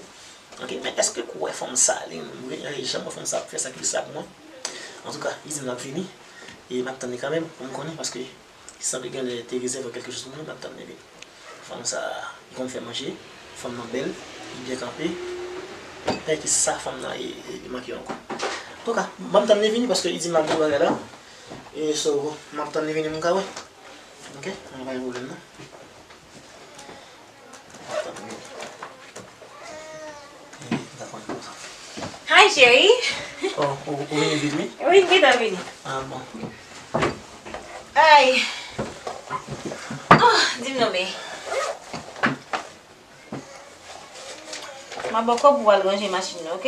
Ok, men èske ou wè fanm sa, li menm vre? Janm wè fanm sa ap fè sakrifis sa pou mwen. Antouka, li di m l ap vini. E m ap tann li kanmenm, pou m konnen, paske li sanble genlè te rezève kèlke chòz pou mwen, m ap tann li vini. Fanm sa, li konn fè manje, fanm nan bèl, li byen kanpe. Èske sa fanm nan, e, e, li manke ankò? Antouka, m ap tann li vini, paske li di m l ap di bagay la. E so, m ap tann li vini pou m ka wè. Ok, pa gen pwoblèm non. M ap tann li vini. E, m ta konn konsa. Hi, cheri. Oh, ou, ou vini vit, wi? Wi, m gentan vini. Ah, bon. Ay. Oh, di m non, men. M ap ba w kòb pou w al ranje machin nan, ok?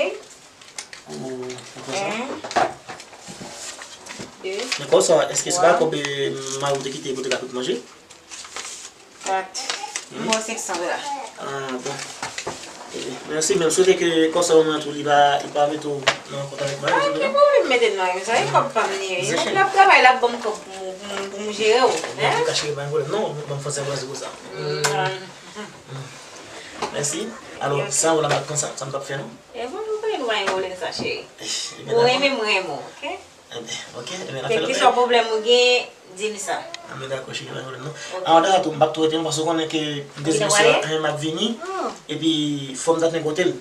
Ou, ou fè sa? Youn, de, men kòb sa, èske se pa twa, kòb, e, mari w te kite pou te ka fè manje? Kat. Hmm? M ba w senk san dola. Ah, bon. Mèsi, men m swete ke kòb sa ban mwen an tou, li pa, li pa mete w nan kont avèk mwen. Pa gen pwoblèm mete m nan sa, e kòb pa m li ye. Nèg la ap travay, l ap ban m kòb pou m, pou m, pou m jere w. An tou ka, cheri, pa gen pwoblèm non, ban m fon sèl bwazou pou sa. Mèsi. Alò, sa w la m ap pran sa, sa m p ap fè non. E bon, nou pa gen dwa envole sa, cheri. Ou renmen m renmen w, oke? Enben, oke, enben, n ap fè l. Kèlkeswa pwoblèm ou gen, di m sa. Enben, dakò, cheri, pa gen pwoblèm non. Avan data tou, m p ap tou rete non, paske w konnen ke m te di misye, enben, m ap vini. Epi, fò m ta tande kote l.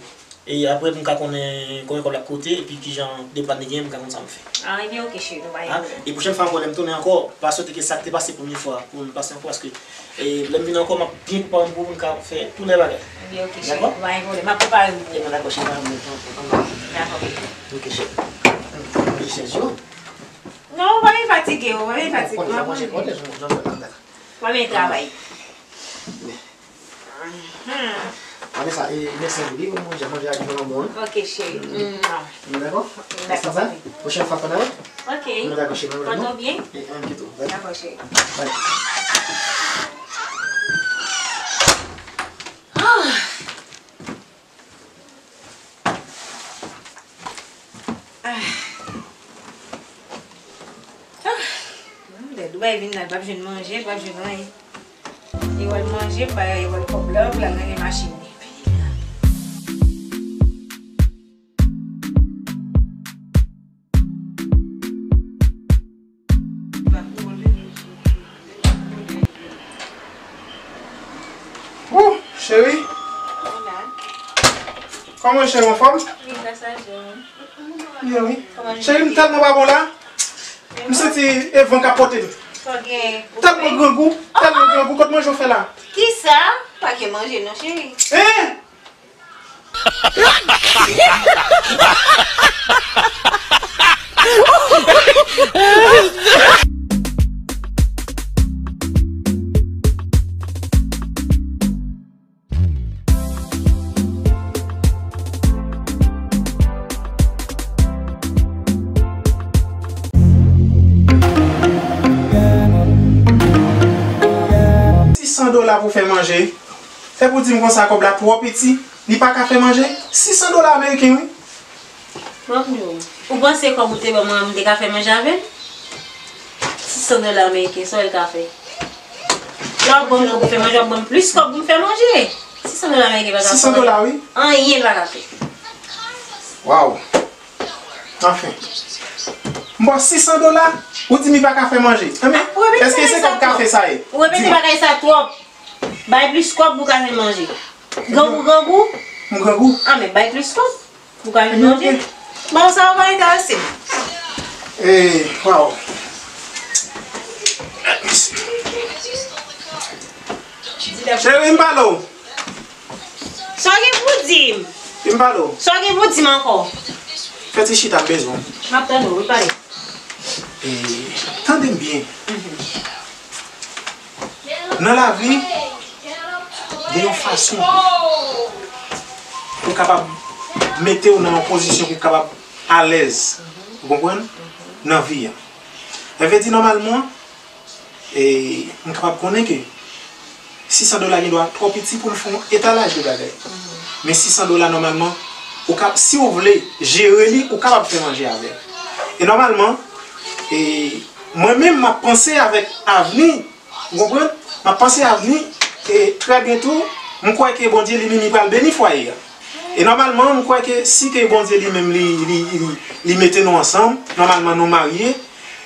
E apre, pou m ka konnen konbyen kòb l ap koute, epi kijan de plan li gen, m ka konn sa m fè. A, enben, oke, cheri, nou pa gen pwoblèm. E pwochèn fwa ankò, lè m tounen ankò, pa swete ke sa k te pase premye fwa, pou n pase ankò, paske E lè m vin ankò, m ap byen prepare m pou m ka fè tout lè bagay. Ebyen, oke, cheri. Dakò? Pa gen pwoblèm. M ap prepare m pou ou. Ebyen, dakò, cheri, pa gen pwoblèm. Dakò. Oke, cheri. Manje chèz yo. Non, ou pa vin fatige, ou pa vin fatige. Kote, jan manje, kote, jan, jan fè la, dakò. Ou pa vin travay. Mwen sa, e, mèsi anpil, wi, mwen manje, manje a gen nan bon, wi. Oke, cheri. Mm. Nou dakò? Dakò, papi. Pwochèn fwa, fò n al. Oke. Nou dakò, cheri, nou dakò. Pòte w byen. E, ann kite w, bye. Dakò, cheri. Bye. Ah. Ah. Ah. Lè Dubai vin la, l p ap jwenn manje, l p ap jwenn anyen. Li wè l manje, bay, li wè l kòb la, pou l al range machin li. Ou, cheri? Kòman cheri, anfòm? Wi, gras a Dye, wi. Byen, wi. Cheri, m tèlman pa bon la. M santi e van k ap pote m. Tèlman grangou, tèlman grangou, kot manje w fè la? Kisa? Pa gen manje non, cheri. Hein? Sisan dola pou fè manje. Se pou di m konsa kòb la twò piti, li pa ka fè manje? Sisan dola ameriken, wi. Bon, ou panse kòb ou te ban mwen an, m te ka fè manje avè l? Sisan dola ameriken, sa w wè l ka fè? Lè w ap ban m kòb pou fè manje, w ap ban m plis kòb pou m fè manje. Sisan dola ameriken pa ka fè anyen. Sisan dola, wi. Anyen l pa ka fè. Waw. Anfen. M ba w sisan dola, ou di m li pa ka fè manje. Enben, èske se kòb kafe sa ye? Ou repete bagay sa twòp. Bay plis kòb pou ka fè manje. Grangou, grangou. M grangou? A, men bay plis kòb pou ka fè manje. Bon, sa yo pa enterese m. E, waw. Cheri, m pale w. Sa w gen pou di m? M pale w. Sa w gen pou di m ankò? Fè ti chita, m bezwen w. M ap tande w, wi, pale. E, tande m byen. Nan lavi, gen yon fason pou w kapab mete w nan yon pozisyon pou w kapab alèz. Ou konprann? Nan vi a. Sa vle di, nòmalman, e, m kapab konnen ke sisan dola gendwa twò piti pou l fè yon etalaj de bagay. Men sisan dola, nòmalman, ou ka, si w vle jere li, ou kapab fè manje avè l. E nòmalman, e, mwen menm, m ap panse avèk avni, ou konprann? M ap panse avni, e trè byento, m kwè ke Bondye li menm li pral beni fwaye a. E nòmalman, m kwè ke si ke Bondye li menm li, li, li, li mete nou ansanm, nòmalman nou marye,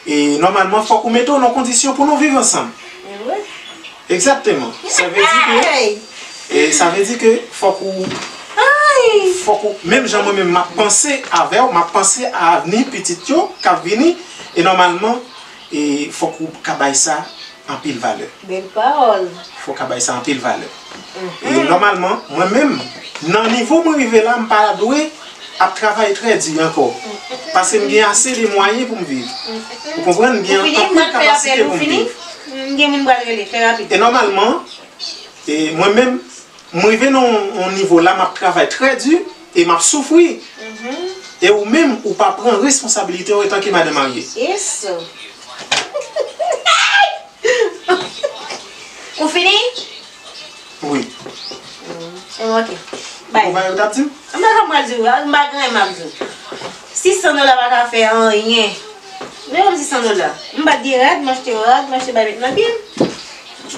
e nòmalman fòk ou mete w nan kondisyon pou nou viv ansanm. Egzakteman. Sa vle di ke, e sa vle di ke fòk ou, fòk ou, menm jan mwen menm m ap panse avè w, m ap panse a avni pitit yo k ap vini, e nòmalman, e fòk ou ka bay sa anpil valè. Bèl pawòl. Fòk ka bay sa anpil valè. E nòmalman, mwen menm, nan nivo mwen rive la, m pa dwe ap travay trè di ankò. Paske m gen ase de mwayen pou m viv. Ou konprann? M gen anpil kapasite pou m viv. M gen moun m pral rele, fè rapid. E nòmalman, e mwen menm, m rive nan yon nivo la, m ap travay trè di e m ap soufri. E ou menm, ou pa pran responsabilite w antanke madanm marye. Yes. Ou fini? Wi. Mm, ok. Konpayi ou t ap di m? M pa ka pral di w, m pa gen anyen m ap di w. Sis san dola pa ka fè anyen. Men yon sis san dola. M pa t gen rad, m achte yon rad, m achte bagay met nan pye m.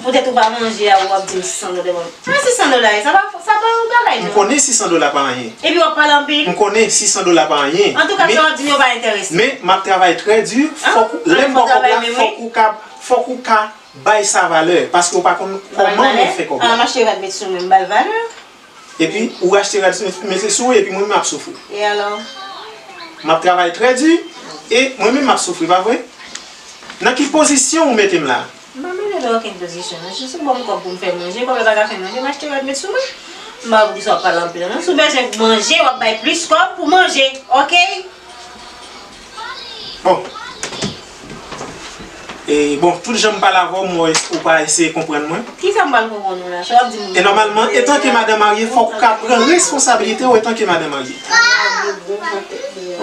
Poutèt ou pa manje a, w ap di m sis san dola ban m. Sa sis san dola ye, sa pa, sa pa yon bagay, non. M konnen sis san dola pa anyen. Epi w ap pale anpil. M konnen sis san dola pa anyen. Antouka, sa w ap di m yo pa enterese m. Men, m ap travay trè di. Fòk ou, lè m ba w kòb la, fòk ou ka, fòk ou ka bay sa valè. Paske ou pa konn kòman mwen fè kòb la. M achte rad met sou mwen, m ba l valè. Epi, ou achte rad mete sou ou, epi mwen menm m ap soufri. E alò? M ap travay trè di, e mwen menm m ap soufri, pa vre? Nan ki pozisyon ou mete m la? M pa mete w nan okenn pozisyon, non. Jis ou ban m kòb pou m fè manje, kòb la pa ka fè manje, m achte rad met sou mwen. M pa wè poukisa w ap pale anpil, non. Si w bezwen manje, w ap bay plis kòb pou manje, oke? Bon. E, bon, tout jan m pale avè w, m wè ou pa eseye konprann mwen. Kisa m pral konprann ou la? Sa w ap di m? E nòmalman, etanke madan marye, fòk ou ka pran responsablite w etanke madan marye.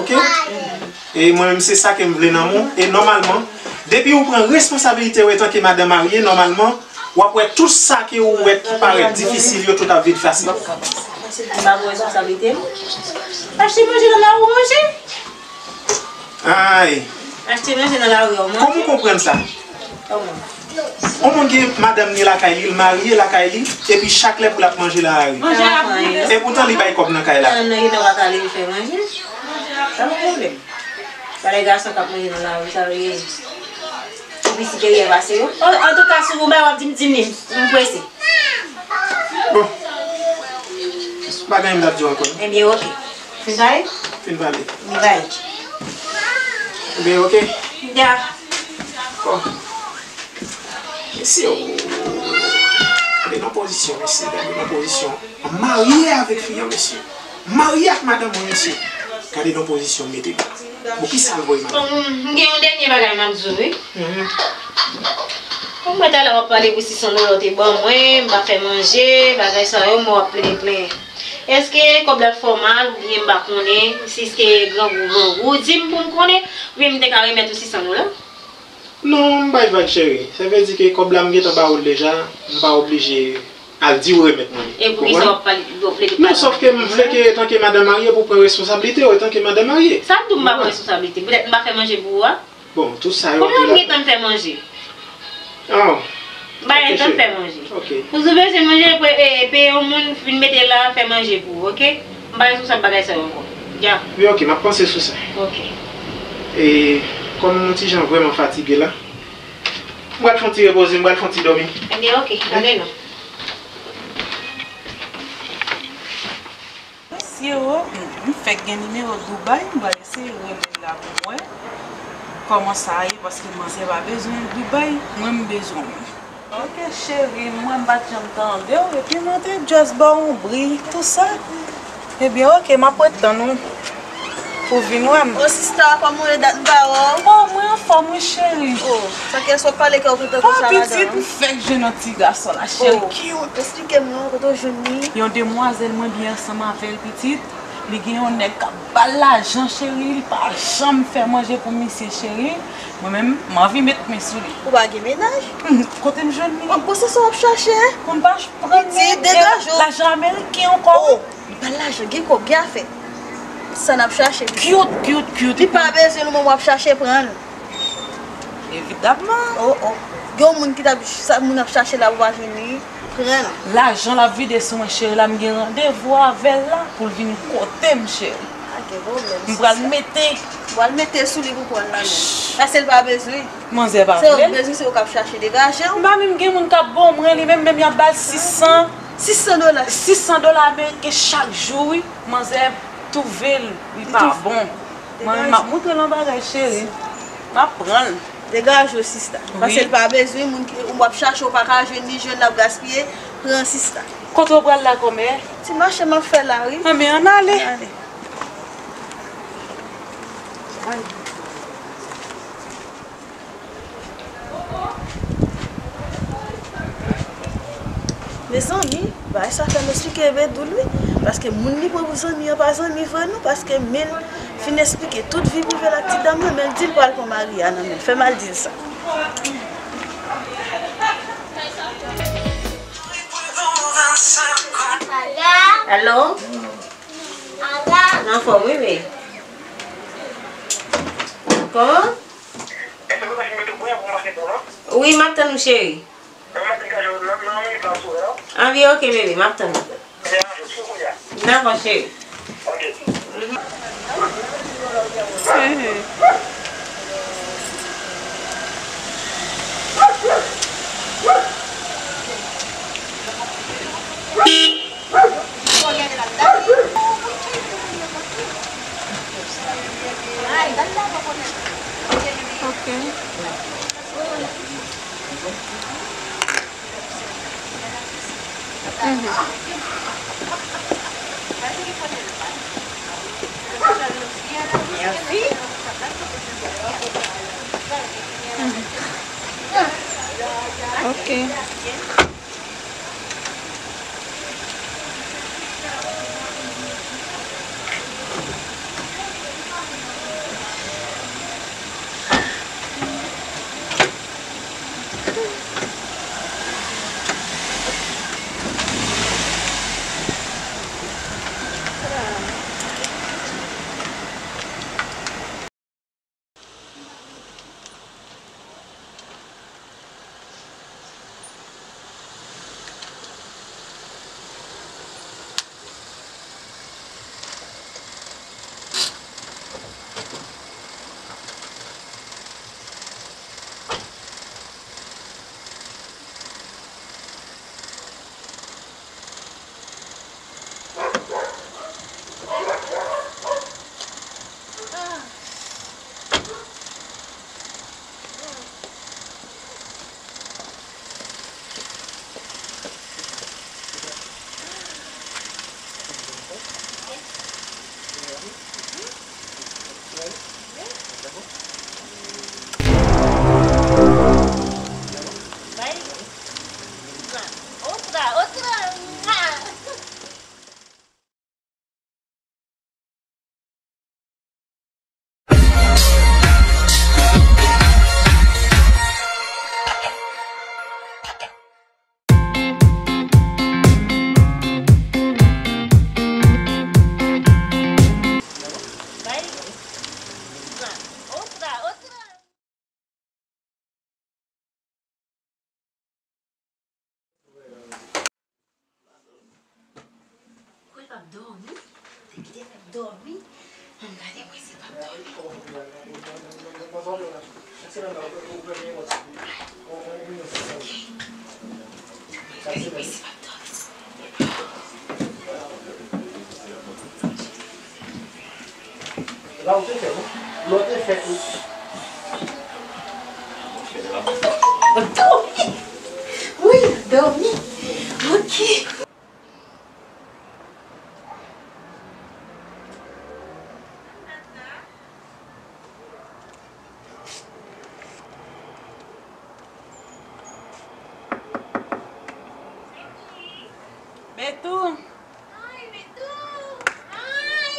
Oke? E mwen menm, se sa ke m vle nan men w. E nòmalman, depi ou pran responsablite w etanke madan marye, nòmalman, w ap wè tout sa ke ou wè ki parèt difisil yo, tout ap vin fasil. M pa pran responsablite m. Achte manje nan lari, manje. Ay. Achte manje nan lari, manje. Kòman w konprann sa? Kòman? Yon moun gen madanm li lakay li, l marye lakay li, epi chak lè pou l ap manje nan lari. Manje ap boule. Epoutan li bay kòb nan kay la. Madanm nan gentan pa ka leve fè manje. Sa pa pwoblèm. Bagay gason k ap manje nan lari, sa yo ye. Epi si te rye pase yo. An, antouka, si w bay, w ap di m, di m li, m prese. Bon. Pa gen anyen m t ap di w ankò, non. Ebyen, oke. Fin pale? Fin pale. Li pale. Ebyen, oke. Ya. Bon. Mesye, o. Gade nan pozisyon, mesye. Gade nan pozisyon. Marye avèk fi an, mesye. Marye ak madanm mwen, mesye. Gade nan pozisyon m mete m. Bon, kisa l voye madanm? Bon, m gen yon dènye bagay m ap di w, wi. Mhm. Bon, mwen talè w ap pale pou sis san dola w te ban mwen, m pa fè manje, bagay sa yo, mwen w ap plede plenyen. Èske kòb la t fè w mal, oubyen m pa konnen, si se te grangou, grangou, di m pou m konnen, oubyen m te ka remèt ou sis san dola? Non, m bay vag, cheri. Sa vle di ke kòb la m gentan ba ou l deja, m pa oblije al di w remèt mwen li. E poukisa w ap pale, w ap plede pale? Non, sòf ke m vle ke, etanke madanm marye, pou w pran responsablite w, etanke madanm marye. Sa k di w m pa pran responsablite? Poutèt m pa fè manje pou ou a? Bon, tout sa yo. Konbyen w gentan fè manje? Oh. M pa gentan fè manje. Ok. Pou si w bezwen manje, pe-, e, peye yon moun vin mete la, fè manje pou ou, oke? M pa responsab bagay sa yo ankò. Dja. Wi, oke, m ap panse sou sa. Oke. E, kòm m yon ti jan vrèman fatige la, m pral fè yon ti repoze, m pral fè yon ti dòmi. Ebyen, oke, ale non. Mesye o, m fèk gen nimewo Dubai, m pral eseye rele l la pou m wè kòman sa ye, paske manzè pa bezwen Dubai, mwen m bezwen w. Ok, cheri, mwen m pa t janm tande w, epi mwen te just ba w yon bri, tou sa. Ebyen, ok, m ap ret tann ou pou w vin wè m. O, sista, kòman w ye? Dat m pa wè w. O, mwen anfòm, wi, cheri. O, sa k fè w ap pale kè w kontan konsa, madanm? O, pitit, m fèk jwenn yon ti gason la, cheri, cute. Eksplike m non, kote w jwenn li? Yon demwazèl mwen byen ansanm avè l, pitit. Li gen yon nèg k ap ba l lajan, cheri, li pa janm fè manje pou misye, cheri. Mwen menm, m anvi met men sou li. Ou pa gen mennaj? Hmm, kote m jwenn li? Bon, se sa w ap chache? Pou m pa ch-, pran men, degaje w. Lajan ameriken ankò, wi. O, li ba l lajan, gen kòb, gen afè. Sa n ap chache, mesye. Cute, cute, cute. Li pa bezwen nou, men w ap chache pran l. Evidamman. O, o. Gen yon moun ki t ap, sa moun ap chache la, ou pa jwenn li, pran l. Lajan l ap vide sou mwen, cheri, la m gen randevou avè l la pou l vin kote m, cheri. Pa gen pwoblèm, sista. M pral mete. M pral mete sou li pou pran l la menm. Paske l pa bezwen. Manzè pa vle l. Se ou k bezwen, se ou k ap chache, degaje w. M pa menm gen moun k ap ba w mwen li menm, menm y ap ba l sis san. Sis san dola. Sis san dola ameriken chak jou, wi. Manzè twouve l, li pa bon. Mwen menm m ap montre l yon bagay, cheri. M ap pran l. Degaje w, sista. Wi. Paske l pa bezwen moun ki, ou ap chache, ou pa ka jwenn li, jwenn l ap gaspiye, pran sista. Kote w pral la, kòmè? Ti mache m ap fè la, wi. Anben, ann ale. Ann ale. Mezanmi, bagay sa fè m esplike Bedoul wi, paske moun li pran pou zanmi an pa zanmi vre non, paske men l fin esplike tout vi prive l ak ti dam nan, men l di l pral pran Maria nan men l, fè m al di l sa. Alo? Anfòm, wi, men. Kòman? Wi, m ap tann ou, cheri. Anvi, ok, bebe, m ap tann ou. Dakò, cheri. Mhm. Ok. Mhm. Mhm. Ok. Kwè l p ap dòmi? Te kite l ap dòmi? Ann gade mwen si l p ap dòmi. Ok. Ann gade mwen si l p ap dòmi. La ou te fè, wi. La ou te fè, wi. Dòmi. Wi, dòmi. Ok. Betou. Ay, Betou. Ay.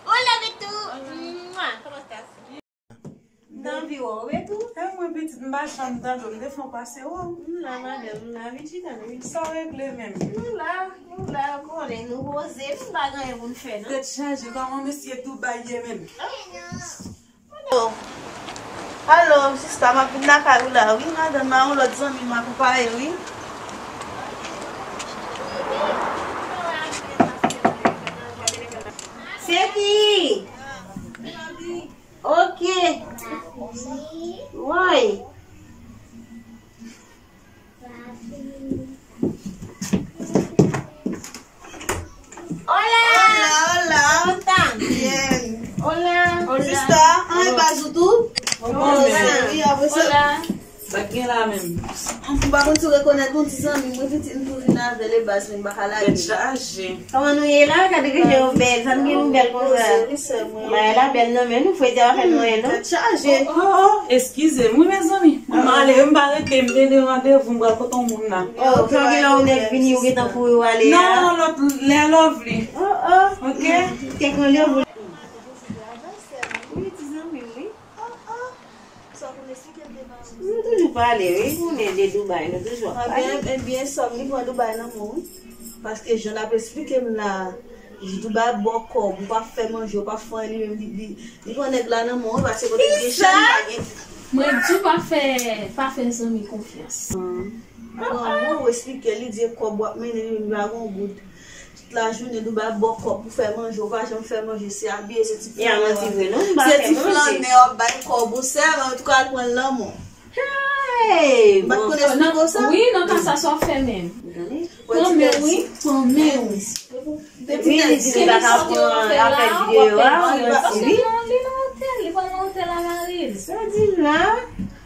Hola, Betou. Hola. Mua. ¿Cómo estás? M t anvi wè w, Betou. E mwen, pitit, m pa janm tande w, m te fon pase wè w. M la, madanm, m la, vin chita, nou, vin. Sa w regle menm? Nou la, nou la, ou konnen, nou poze, nou pa gen anyen pou n fè, non. Tèt chaje, kòman mesye Dubai ye menm? Alo. Alo, sista, m ap vin lakay ou la, wi, madanm, m a yon lòt zanmi m akonpaye, wi. Se ki? Ok. Woy. Hola. Hola, hola. ¿Cómo están? Bien. Hola. Hola. Sista, an e baz ou tou? Bon, bon, men. Wi, apre sa. Hola. Sa k gen la menm? M pa konn si w rekonèt yon ti zanmi mwen, pitit, m tou vin avè l, e baz mwen, m pa ka lage. Tèt chaje. Kòman nou ye la? Gade kijan yo bèl, sa nou gen nou bèl konsa. Bagay la bèl nan men nou, fwete a pa fè nou anyen, non. Tèt chaje. Oh, oh, oh, eskize m, wi, mezanmi. Mwen ale, m pa rete, m te gen randevou, m pral kote yon moun la. Oh, sa gen lè yon nèg vini, ou gentan kouri, ou ale a. Non, lòt lè, lovely. Oh, oh. Ok? Kèk randevou. Wi, ti zanmi m, wi. Nou toujou pale, wi. Ou konnen de Dubai, nou toujou ap pale. Ebyen, ebyen, sè m, li pran Dubai nan men w, wi. Paske jan l ap esplike m la, Li di w ba bò kòb, ou pa fè manje, ou pa fè anyen, li menm li, li, li pran nèg la nan men w, pase kote l gen chan, li pa gen. Mwen di w pa fè, pa fè zanmi konfyans. Bon, mwen ou esplike, li di e kòb w ap mennen, li menm li pa gen yon goud. Tout lajounen, li ba bò kòb pou fè manje, ou pa janm fè manje, se abiye, se ti flanè. Se ti flanè w ap bay kòb ou sèl, antouka al pran l nan men w. Hey, m pa t konn esplike w sa. Wi, nan ka sa, sa w fè menm. Pran men w, wi, pran men w. Wi, li di li pa ka pran apèl videyo a, wi. Li nan otèl, li pral nan otèl a mari l. Sa di m la.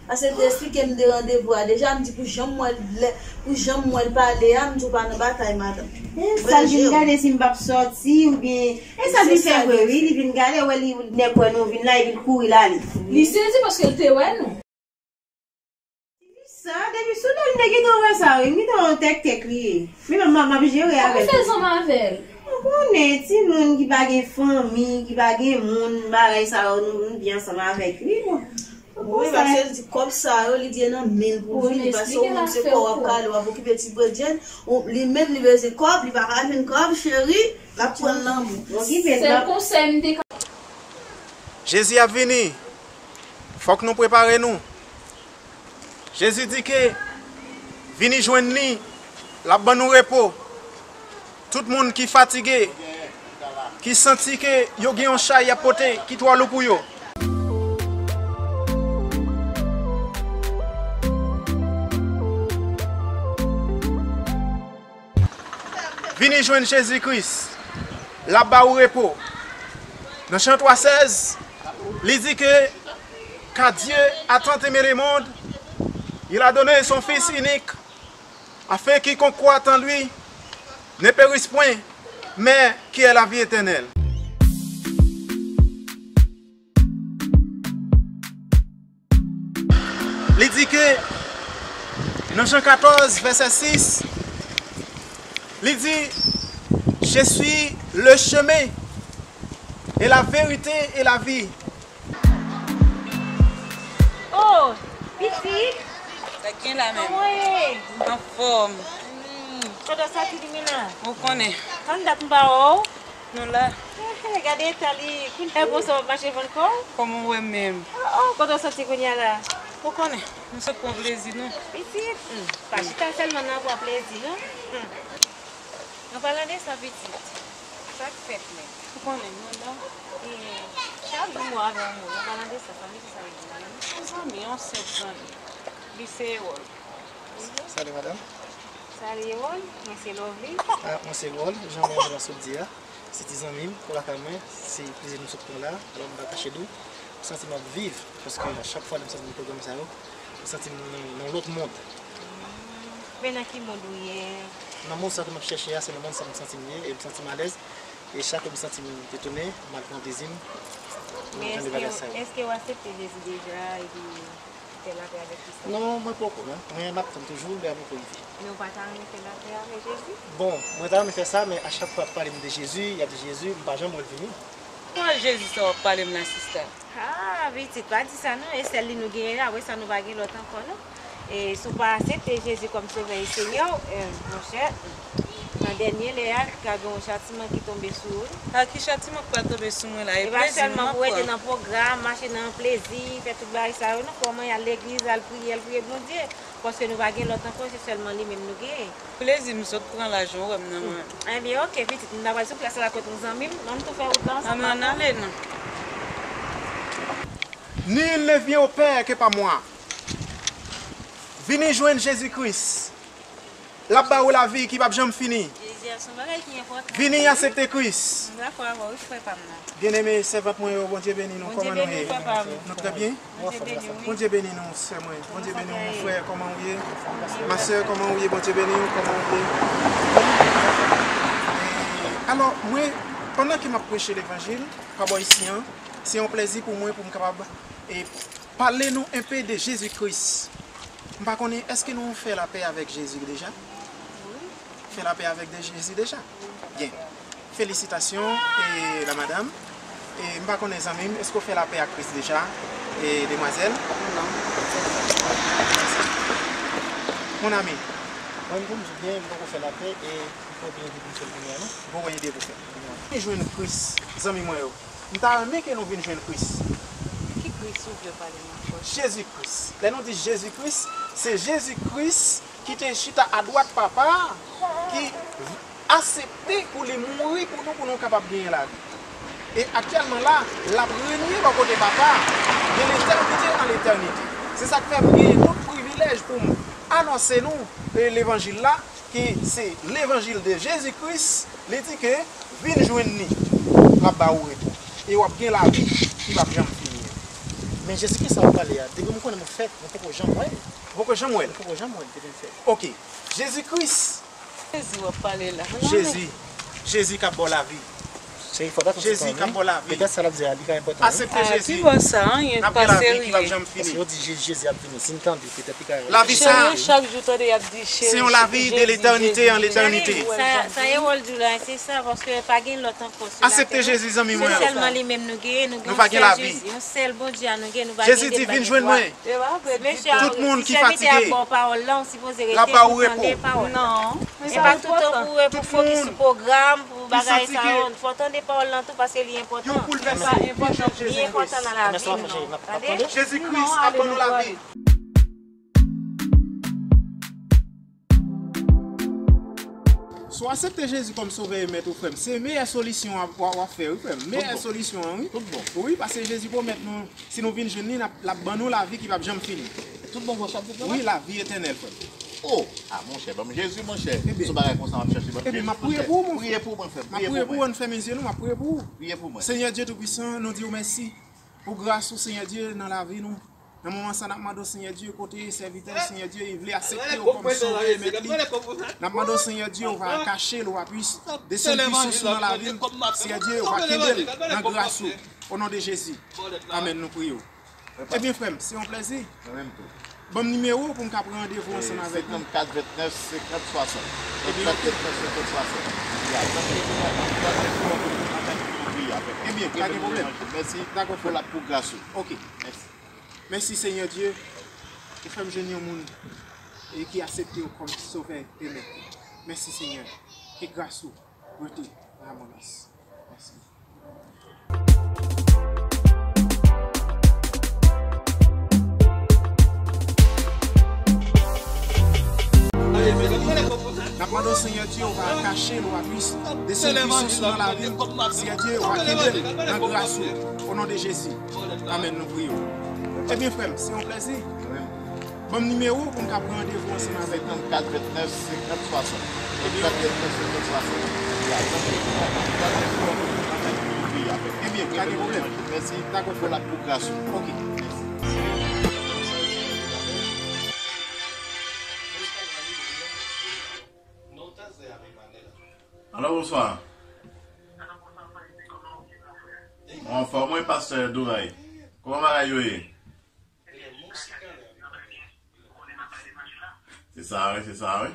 Pase l te esplike m de randevou a deja, m di pou jan m wè l lè, pou jan m wè l pale a, m di w pa nan batay, madanm. E sa l vin gade si m p ap sòti oubyen, e sa l vin fè vre, wi, li vin gade, wè li nèg wè nou vin la, li vin kouri l ale. Li sezi paske l te wè nou. Sa, depi sou do m te gentan wè sa, wi, m gentan wè yon tèktèk li ye. Men m, m, m ap jere avè l. Ou fè zanmi avè l. Ou konnen, timoun ki pa gen fanmi, ki pa gen moun, bagay sa yo, nou, nou byen ansanm avèk li, bon. Wi, paske l di kòb sa yo, li di e nan men l pou vini, paske ou menm se kò w ap kale, w ap okipe ti bredjenn, ou, li menm li bezwen kòb, li pa ka jwenn kòb, cheri, l ap pran l nan men w. Sèl konsèy m te ka Jezi ap vini. Fòk nou prepare nou. Jezi di ke vini jwenn li, l ap ban nou repo. Tout moun ki fatige, ki santi ke yo gen yon chay y ap pote ki twò lou pou yo. Vini jwenn Jezi Kris, l ap ba ou repo. Nan Jan twa sèz, li di ke, car Dieu a tant aimé le monde, il a donné son Fils unique, afin quiconque croit en lui ne périsse point, mais qu'il ait la vie éternelle. Li di ke nan Jan katòz, vèsè sis, li di, je suis le chemin et la vérité et la vie. Oh, pitit! Sa k gen la menm? Kòman w ye? Anfòm. Hmm, kote w soti, Limena? Ou konnen. Tann dat m pa wè w. Nou la. Eh, eh, gade eta li. Kounye a, bon, sa w ap mache vann kò w? Kòman w wè m menm? Oh, oh, kote w soti kounye a la? Ou konnen, nou sot pran plezi nou. Pitit, hmm, pa chita sèlman nan pran plezi, non. Hmm. An palan de sa, pitit, sa k fèt menm? Ou konnen, nou la. Eh, chak jou m wè avè yon moun. An palan de sa, sa vle di sa, yon zanmi, yon senp zanmi. Li se Ewòl. Salut, madame. Salut, Ewòl. Mwen se Lovely. Ah, mwen se Ewòl, jan mwen sot di a. Se ti zanmi m, pou lakay mwen, se plezi nou sot pran la. Alò, m pa kache di w, m santi m ap viv, paske a chak fwa lè m sot nan pwogram sa yo, m santi m nan, nan yon lòt mond. Men nan ki mond ou ye? Nan mond sa ke m ap chèche a, se nan mond sa m santi m ye, e m santi m alèz. E chak lè m santi m detounen, m al pran plezi m nan jan de bagay sa yo. Men èske, èske w aksepte Jezi deja, epi fè lapè avèk Kris la? Non, mwen poko, non. Mwen, m ap tann toujou, lè a poko rive. Men ou pa ta renmen fè lapè avèk Jezi? Bon, mwen ta renmen fè sa, men a chak fwa y ap pale m de Jezi, y ap di Jezi, m pa janm wè l vini. Kwa Jezi sa w ap pale m la, sista? Ah, pitit, pa di sa non, e sèl li nou genyen la, apre sa nou pa gen lòt ankò non. E si w pa aksepte Jezi kòm Sovè e Senyè w, eh, monchè, nan dènye lè a, ka gen yon chatiman ki tonbe sou ou. A ki chatiman k pral tonbe sou mwen la? E pa sèlman pou w rete nan pwogram, mache nan plezi, fè tout bagay sa yo, non, fò w mwen al legliz, al priye, al priye Bondye. Paske nou pa gen lòt ankò, se sèlman li menm nou genyen. Plezi m sot pran la, jan w wè m nan mwen. Ebyen, oke, pitit, m ta pral sou plas la kot yon zanmi m, ann tou fè wout la ansanm. Ann ale non. Nul ne vient au Père que par moi. Vini jwenn Jezi Kris. L ap ba ou lavi ki p ap janm fini. Jezi a se yon bagay ki enpòtan. Vini aksepte Kris. M dakò avè w, wi, frè pa m nan. Byeneme, sèvant mwen yo, Bondye beni nou. Kòman nou ye? Nou trè byen? Bondye beni w, wi. Bondye beni nou, sè mwen. Bondye beni w, mon frè. Kòman ou ye? Ma sè, kòman ou ye? Bondye beni w. Kòman ou ye? E, alò, mwen, pandan ke m ap preche levanjil, pa bò isi an, se yon plezi pou mwen pou m kapab, e, pale nou enpe de Jezi Kris. M pa konnen, èske nou fè lapè avèk Jezi deja? Fè lapè avèk de Jezi deja? Byen. Felisitasyon, e, la madam. E, m pa konnen, zanmi m, èske w fè lapè ak Kris deja, e, demwazèl? Non. Mon ami. Mwen, pou m di w byen, m poko fè lapè, e, Mwen vin pou m sèl kounye a, non? Bon, mwen ede pou fè. Vin jwenn Kris, zanmi mwen yo. M ta renmen ke nou vin jwenn Kris. Ki Kris ou vle pale m ankò? Jezi Kris. Lè nou di Jezi Kris, se Jezi Kris ki te chita adwat Papa a, ki aksepte pou li mouri pou nou, pou nou kapab genyen lavi. E aktyèlman la, l ap renye bò kote Papa a, de letènite an letènite. Se sa k fè m genyen tout privilèj pou m anonse nou, e, levanjil la, ki se levanjil de Jezi Kris, li di ke vin jwenn li, l ap ba ou repo. E w ap gen lavi ki p ap janm fini an. Men Jezi Kris sa w ap pale a, depi m konnen mwen fèt, mwen poko janm wè l. Ou poko janm wè l? Mwen poko janm wè l depi m fèt. Oke. Jezi Kris. Jezi w ap pale la. Jezi. Jezi k ap ba w lavi. Jezi k ap ba w lavi. Petèt sa l ap di a, li ka enpòtan, wi. Aksepte Jezi. Ki bò sa, anyen pa serye. N ap gen lavi ki p ap janm fini. Paske yo di Je-, Jezi ap vini. Si n tande, petèt li ka. Lavi sa, se yon lavi de letènite an letènite. Sa, sa e wòl di w la, se sa, paske pa gen lòt ankò sou latè. Aksepte Jezi, zanmi mwen. Se sèlman li menm nou genyen, nou gen yon sèl Jezi, yon sèl Bondye a nou genyen, nou pa gen de bagay. Jezi di, vin jwenn mwen. Tout moun ki fatige, l ap ba ou repo. Non. E pa toutan pou, pou fokis sou pwogram, pou bagay sa yo. Fò w tande pawòl lan tou, paske li enpòtan. Li enpòtan nan lavi nou. Tande? Jezi Kris ap ban nou lavi. Si w aksepte Jezi kòm sovè e mèt ou, frè m, se meyè solisyon w ap, w ap, w ap fè, wi, frè m. Meyè solisyon an, wi. Wi, paske Jezi pwomèt nou, si nou vin jwenn li, n ap, l ap ban nou lavi ki p ap janm fini. Tout bon, frè m, tout bon. Wi, lavi etènèl, frè m. Oh, ah, monchè, ban m Jezi, monchè. Se yon bagay konsa m ap chèche, ban m Jezi, monchè. Ebyen, m ap priye pou ou, monchè. Priye pou mwen, frè m. M ap priye pou ou, ann fèmen zye nou, m ap priye pou ou. Priye pou mwen. Senyè Dye Toupisan, nou di w mèsi pou gras ou, Senyè Dye, nan lavi nou. Nan moman sa, n ap mande w, Senyè Dye, kote sèvitè w, Senyè Dye, li vle aksepte w kòm sovè e mèt li. N ap mande w, Senyè Dye, ou va kache l, ou va plis desann pwisans ou nan lavi l. Senyè Dye, ou va kenbe l nan gras ou. O non de Jezi. Amèn, nou priye w. Ebyen, frè m, se yon plèzi. Mwen menm tou. Ban m nimewo w pou m ka pran randevou ansanm avèk ou. Senkannkat vennèf senkant swasant. Ebyen, oke. Senkannkat vennèf senkant swasant. Ebyen, pa gen pwoblèm. Mèsi. Dakò, frè m. Pou gras ou. Oke. Mèsi. Mèsi, Senyè Dye, ou fè m jwenn yon moun e ki aksepte w kòm sovè e mèt. Mèsi, Senyè. Ke gras ou rete an abondans. Mèsi. N ap mande w, Senyè Dye, ou va kache l, ou va plis desann pwisans ou nan lavi l. Senyè Dye, ou va kenbe l nan gras ou. O non de Jezi. Amèn, nou priye w. Ebyen, frè m, se yon plèzi. Ban m nimewo w pou m ka pran randevou ansanm avèk ou. Senkannkat vennèf senkant swasant. Ebyen, oke. Senkannkat vennèf senkant swasant. Ebyen, pa gen pwoblèm. Mèsi. Dakò, frè m. Pou gras ou. Oke. Mèsi. Alo, bonswa. Mwen anfòm, wi, pastè Doray. Kòman bagay yo ye? Se sa, wi, se sa, wi.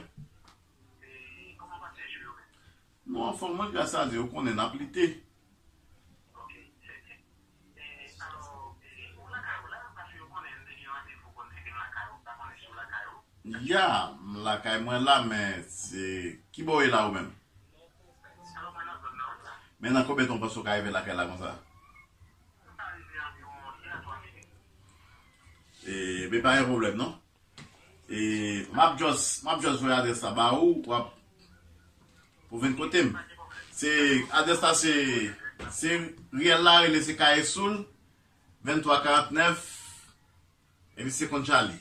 Nou anfòm, wi, gras a Dye, ou konnen n ap lite. Ya, m lakay mwen la, men se, ki bò w ye la ou menm? Men nan konbyen tan w panse w ka rive lakay la konsa? E, men pa gen pwoblèm, non. E, m ap just, m ap just voye adrès la ba ou, w ap, pou vin kote m. Se, adrès la se, se riyèl la rele se Kaye Soul, venntwa karantnèf, epi se Konn Chali.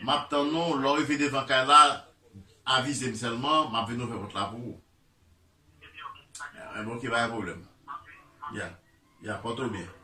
M ap tann ou, lè w rive devan kay la, avize m sèlman, m ap vin ouvè pòt la pou ou. Ebyen, oke, pa gen pwoblèm. Ya, ya, pòte w byen.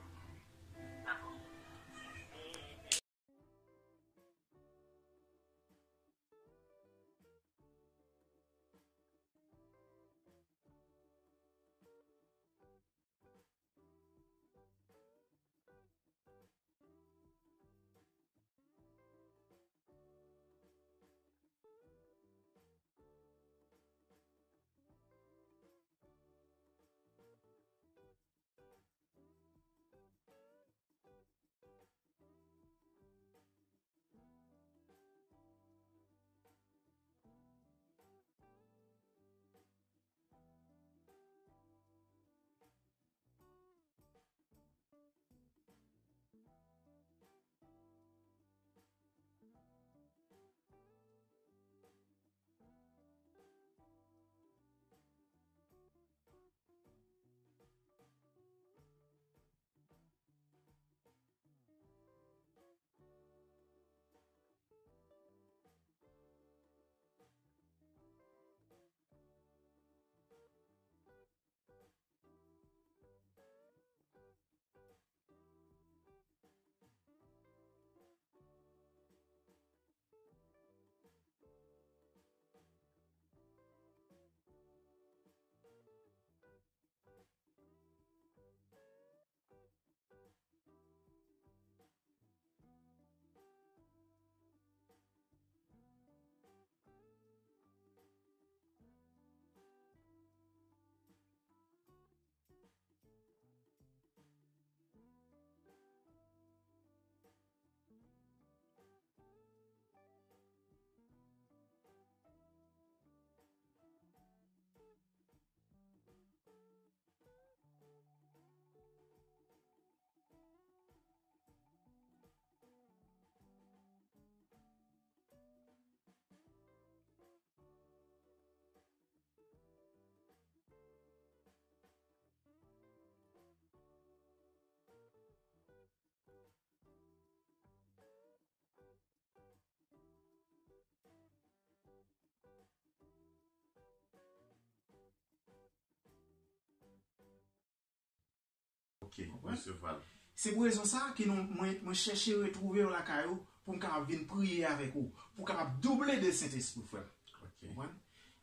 Ok, resevwa l. Se pou rezon sa a ke nou, mwen, mwen chèche retwouve w lakay ou pou m kapab vin priye avèk ou, pou w kapab double de Sentespri, frè m. Ok. Konprann?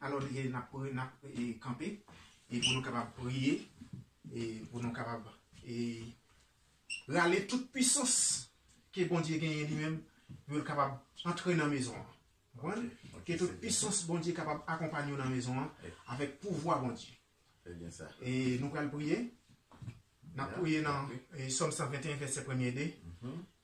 Alò, e, n ap, n ap, e, kanpe, e pou nou kapab priye, e pou nou kapab, e, rale tout pisans ke Bondye genyen li menm, pou l kapab antre nan mezon an. Konprann? Ok, ok, ke tout pisans Bondye kapab akonpanye w nan mezon an avèk pouvwa Bondye. Trè byen sa. E nou pral priye. N ap priye nan, e, Sòm san venteyen, vèsè premye de.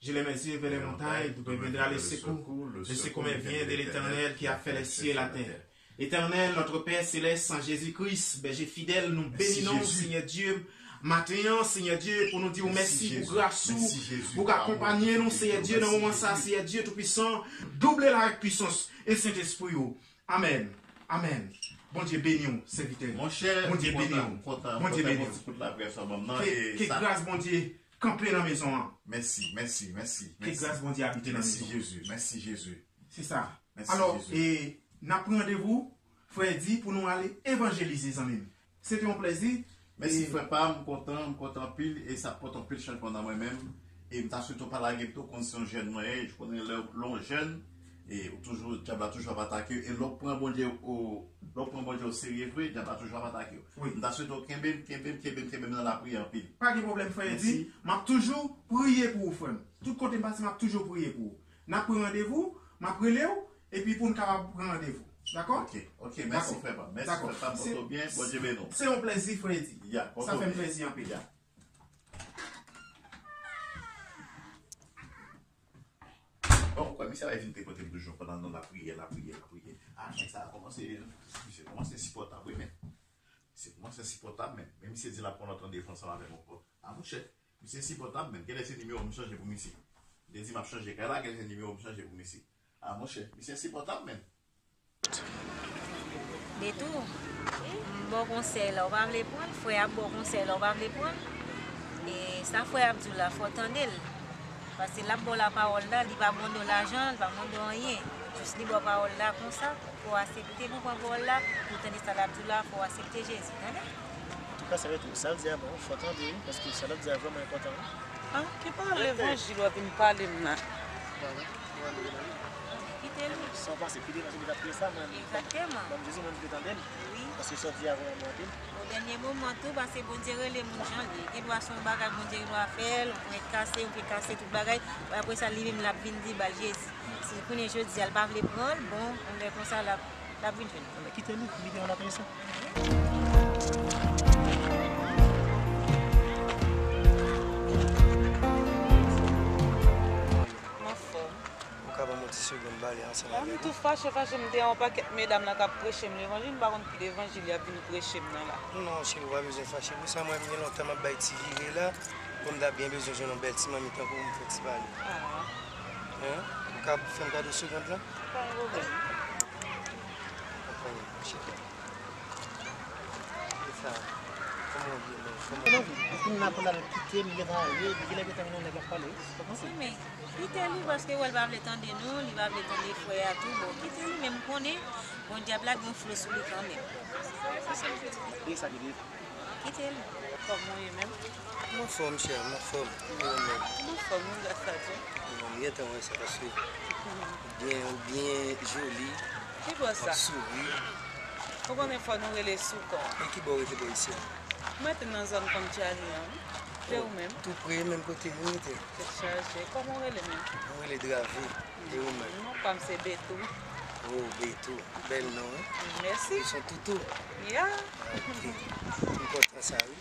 Je lève mes yeux vers les montagnes, d'où me viendra le secours. Le secours me vient de l'Éternel qui a fait les cieux et la terre. Éternel, notre Père céleste, en Jésus-Christ, bèje fidèl, nou beni non w, Senyè Dye, maten an, Senyè Dye, pou nou di w mèsi pou gras ou, pou w akonpanye nou, Senyè Dye, nan moman sa, Senyè Dye Toupisan, double l avèk pisans e Sentespri ou. Amèn. Amèn. Bondye beni w, sèvitè. Monchè, Bondye beni w. Bondye beni w. Ke, ke gras Bondye kanpe nan mezon an. Mèsi, mèsi, mèsi. Ke gras Bondye abite nan mezon an. Mèsi Jezi, mèsi Jezi. Se sa. Alò, e, n ap pran randevou, frè Edi, pou nou ale evanjelize, zanmi m. Se te yon plèzi. Mèsi, frè pa m, m kontan, m kontan anpil, e sa ap pote anpil chanjman nan mwen menm. E m ta swete w pa lage m tou, konn se yon jèn mwen ye, ou konnen lè, lè w jèn, e ou toujou, dyab la toujou ap atake w, e lè w pran Bondye o, lè w pran Bondye o serye vre, dyab la toujou ap atake w. M ta swete w kenbe m, kenbe m, kenbe m, kenbe m nan lapriyè anpil. Pa gen pwoblèm, frè Edi. M ap toujou priye pou ou, frè m. Tout kote m pase, m ap toujou priye pou ou. N ap pran randevou, m ap rele w, epi pou n kapab pran randevou. Dakò? Ok, ok, mèsi frè pa m. Mèsi frè pa m, pòte w byen, Bondye beni w. Se yon plèzi, frè Edi. Sa fè m plèzi anpil. Bon, ou kwè misye va vin tripote m toujou pandan nou lapriyè, lapriyè, lapriyè. A, nèg sa a kòmanse, misye kòmanse ensipòtab, wi, men. Misye kòmanse ensipòtab, men. Men misye di l ap pran lòt randevou ansanm avè m ankò. A, monchè, misye ensipòtab, men. Genlè se nimewo m chanje pou misye. M te di m ap chanje kay la, genlè se nimewo m chanje pou misye. A, monchè, misye ensipòtab, men. Betou, m ba w konsèy la, ou pa vle pran l, frè a ap ba w konsèy la, ou pa vle pran l. E sa frè a ap di w la, fò w tande l. Paske l ap ba w lapawòl la, li pa mande w lajan, li pa mande w anyen. Jis li ba w pawòl la konsa, fò w aksepte pou w pran pawòl la, pou w tande sa l ap di w la, fò w aksepte Jezi, tande? Antouka, sa Betou, sa l di a bon, fò w tande wi, paske sa l ap di a vrèman enpòtan wi. Ah, ki pawòl levanjil w ap vin pale m la? Kite li. Sa w panse, kite li, paske li t ap kriye sa, mwen, ban m Jezi, mwen vle tande l. Wi. Paske sa w di a vrèman bon anpil. O dènye moman tou, paske Bondye rele moun jan l ye. Gen dwa se yon bagay Bondye gen dwa fè l, yon pwen kase, yon pye kase, tout bagay. Apre sa, li menm, l ap vin di, ba l Jezi. Si kounye a jodi a, l pa vle pran l, bon, yon lè konsa, l ap, l ap vin jwenn. Anben, kite li, li gen yon lòt leson. M anfòm. Ou ka ban m yon ti segonn pale ansanm avèk ou? La, m tou fache, fache, m te yon pakèt medam la k ap preche m levanjil, m pa konn ki levanjil y ap vin preche m nan la. Non, cheri, ou pa bezwen fache pou sa. Mwen, m gen lontan m ap bay ti vire la. Bon, m ta byen bezwen jwenn yon bèl ti manmi tankou w, m fè ti pale. Ah. Hein? Ou ka fè m kado segonn la? Pa gen pwoblèm. Anfòm, cheri. E sa, kòman w ye menm? Kòman w ye? Pou n la pou l al kite m, li gentan ale, li genlè gentan gen yon nèg l ap pale, wi. Ou konprann? Wi, men kite li, paske wè l pa vle tande nou, li pa vle tande frè a tou. Bon, kite li, men m konnen, bon, dyab la gen yon flo sou li kanmenm. Se sa m di. E sa ki vle. Kite li. Kòman w ye menm? M anfòm, chè, m anfòm. Ou menm? M anfòm, wi, gras a Dye. Bon, m gentan wè sa, paske ou byen, ou byen joli. Ki bò sa? W ap souri. Ou konnen fò nou rele sou kò. E ki bò w rete bò isi a? Mwen rete nan zòn Kòm Tchali an, wi. E ou menm? Tou pre, menm kote nou rete. Tèt chaje. Kòman w rele menm? Mwen rele Drave. E ou menm? Non pa m se Betou. Oh, Betou. Bèl non, wi. Mèsi. Ou se yon toutou. Ya. Ah, ok. M kontan sa, wi.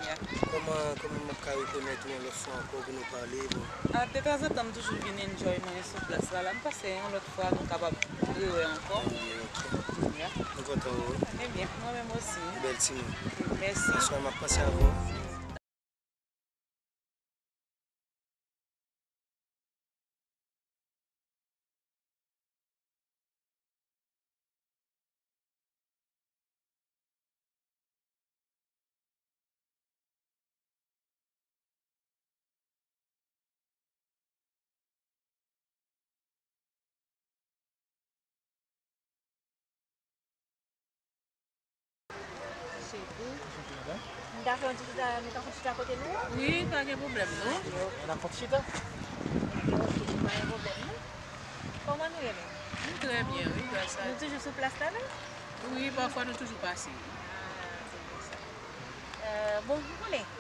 Ya. Kòman, kòman m ap ka rekonèt ou yon lòt fwa ankò pou nou pale, bon? Ah, detanzantan, m toujou vin enjoy mwen sou plas la. La, m panse yon lòt fwa nou kapab rewè ankò. Ebyen, ok. Ya. M kontan wè w. Ebyen, mwen menm osi. Bèl timoun. Mèsi. Bonswa, m ap panse avè w. Sa fè yon ti chita, nou ka fè chita kote nou? Wi, pa gen pwoblèm, non. N ap fè yon ti chita? Ok, ok, nou pa gen pwoblèm, non. Kòman nou ye menm? Nou trè byen, wi, gras a Dye. Nou toujou sou plas la menm? Wi, pafwa nou toujou pase. Ah, se bon sa. Euh, bon, m konnen.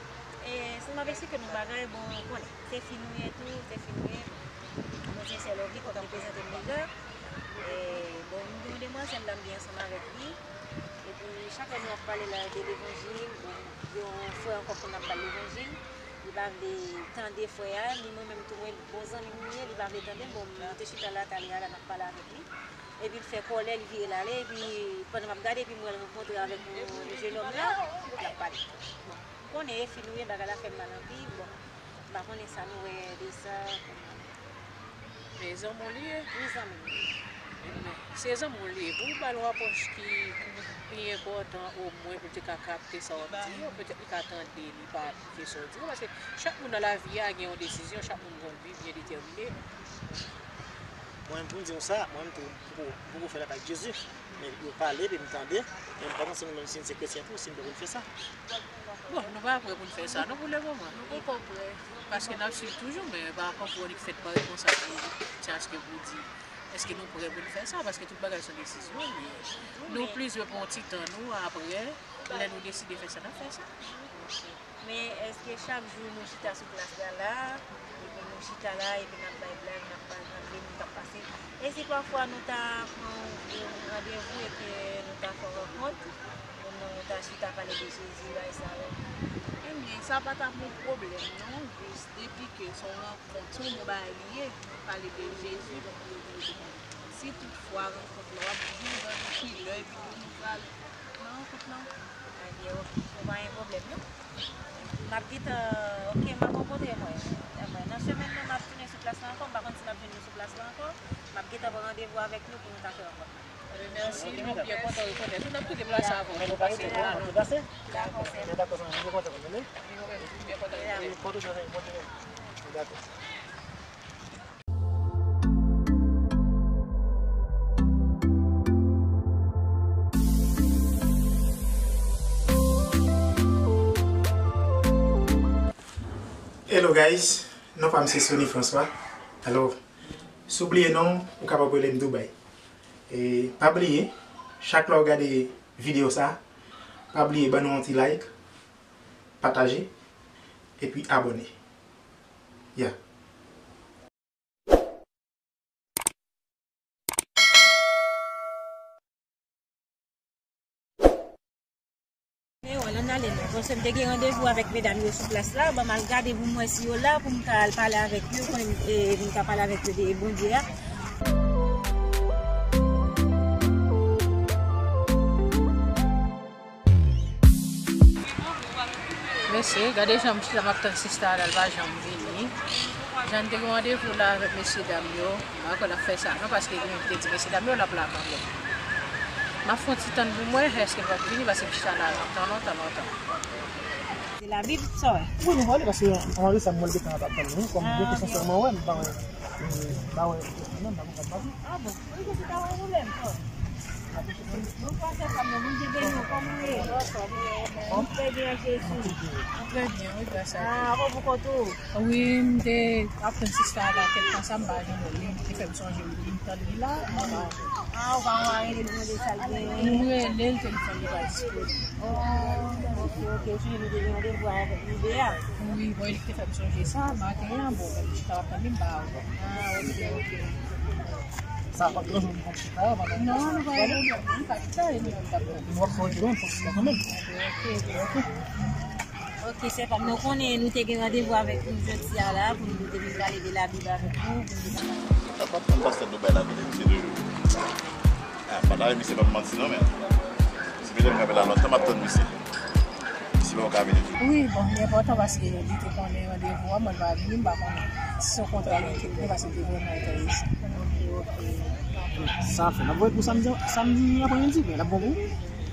E, si m ap eksplike nou bagay, bon, ou konnen. Se fi nou ye tou, se fi nou ye. Nou se sè Lovely, fòk nou prezante m deja. E, bon, m gen yon demwazèl la, m gen ansanm avèk li. Epi, chak lè nou ap pale la de levanjil, bon, yon frè ankò konn ap pale levanjil. Li pa vle tande frè a, ni mwen menm tou, mwen, bon zanmi m li ye, li pa vle tande m. Bon, nou te chita la, talè a la, n ap pale avèk li. Epi l fè kòlè, li vire l ale, epi pandan m ap gade, epi m wè l rankontre avèk yon jenòm la, l ap pale. Bon, m konnen e fi nou ye, bagay la fè m mal anpil, bon, m pa konnen sa nou wè de sa, kòman. Men zanmi w li ye? Wi, zanmi m li ye. Se zanmi w li ye. Pou w ba l yon apwòch ki pi enpòtan, omwen pou l te ka kapte sa w ap di yo, petèt li ka tande, li pa aplike sa w di yo, paske chak moun nan lavi a gen yon desizyon, chak moun jan l viv byen detèmine. Mwen, pou m di nou sa, mwen, m tou, m poko, m poko fè lòt ak Jezi. Men yo pale, epi m tande, men m pa panse nou menm si n se kretyen tou, si n poko fè sa. Bon, nou pa prè pou n fè sa, non, pou le moman. Nou poko prè. Paske n ap swiv toujou, men pa konprann ki fèt parèt konsa pou di, aske pou di, èske nou prè pou n fè sa? Paske tout bagay se yon desizyon li ye. Nou plizyè pou yon ti tan, nou, apre, lè nou deside fè sa, n ap fè sa. Men èske chak jou nou chita sou plas la la, epi nou chita la, epi n ap bay blag, n ap pale, n ap vle moun k ap pase? E si pafwa nou ta pran yon randevou e ke nou ta fè yon rankont, moun nan nou ta chita pale de Jezi, bay sa yo? Ebyen, sa pa t ap yon pwoblèm, non, jis depi ke se yon rankont, se yon bon bagay li ye, nou pale de Jezi, donk yo vin di, bon, si toutfwa rankont la, w ap di nou ki lè epi tou nou pral nan rankont lan. Ebyen, ok, nou pa gen pwoblèm, non. M ap gentan, ok, m ap rankontre mwen. Mwen, nan semèn nan, m ap tounen sou plas la ankò. M pa konn si m ap jwenn nou sou plas la ankò. M ap gentan pran randevou avèk nou pou nou ta fè rankont. Mèsi, nou byen kontan rekonèt ou. N ap tou deplase avan. Men nou pa rete, non, nou deplase. Dakò, sè. Men dakò, sè, nou byen kontan rekonèt ou. Nou byen kontan rekonèt ou. Dakò. Hello guys, non pa m se Sony François. Alò, si w bliye non, ou kapab rele m Dubai. E pa bliye, chak lè w gade videyo sa, pa bliye ban nou yon ti like, pataje, epi abòne. Yeah. Men wè, l ann ale non. Paske m te gen randevou avèk medam yo sou plas la. Ban m al gade pou m wè si yo la, pou m ka al pale avèk yo, konnen, e, pou m ka pale avèk yo de Bondye a. Mesye, gade jan m chita, m ap tann sista a la, l pa janm vini. Jan n te gen randevou la avèk mesye dam yo, m pa kwè l ap fè sa non, paske li menm te di mesye dam yo l ap la kanmenm. M ap fè yon ti tann pou m wè èske l p ap vini, paske m chita la lontan, lontan, lontan. Se Labib, sa w wè? Wi, nou pale, paske anvan de sa, mwen gentan ap tann nou, kòm gen kesyon sèlman, wè, m pa wè, m pa wè, non, m pa konprann pa. Ah bon? Wi, se ta wè pwoblèm, frè. Bonjou, frè m nan, Bondye beni w, kòman w ye? Anfòm? Trè byen, Jezi. Trè byen, wi, gras a Dye. Ah, ankò pou kont ou? Wi, m te ap tann sista a la kèk tan sa, m pa janm wè l. Li te fè m sonje, wi, m tann li la, m pa. Ah, ou pa wè rele l mande sa l genyen? M rele l, telefòn li pa disponib. Oh, ok, ok. Ou sonje nou te gen randevou avèk lidè a? Wi, bon, li te fè m sonje sa, maten an, bon, men m chita w ap tande m pa wè. Ah, ok, ok. Sa pa t gran jou pou konn chita, pandan. Non, nou pa gen pwoblèm, nou pa chita, e nou menm t ap tande. Nou ap fè yon ti ronn, fòk chita kanmenm. Ok, ok. Ok, sè pa m, nou konnen nou te gen randevou avèk nou jodi a la, pou nou te vin pale de Labib avèk nou, pou nou te ka. Sa pa t konn pastè nou bay la vini, misye toujou. Ah, pa ta misye pa m manti non, men. Si misye m kanpe la lontan, m ap tann misye. Si bon, w ka vini tou. Wi, bon, li enpòtan paske li te konnen randevou an, mwen pa vini, m pa konnen si se yon kontra li te gen, paske li te vrèman enterese. Sa fè, n ap voye pou samdi, samdi apremidi, men l ap bon pou ou?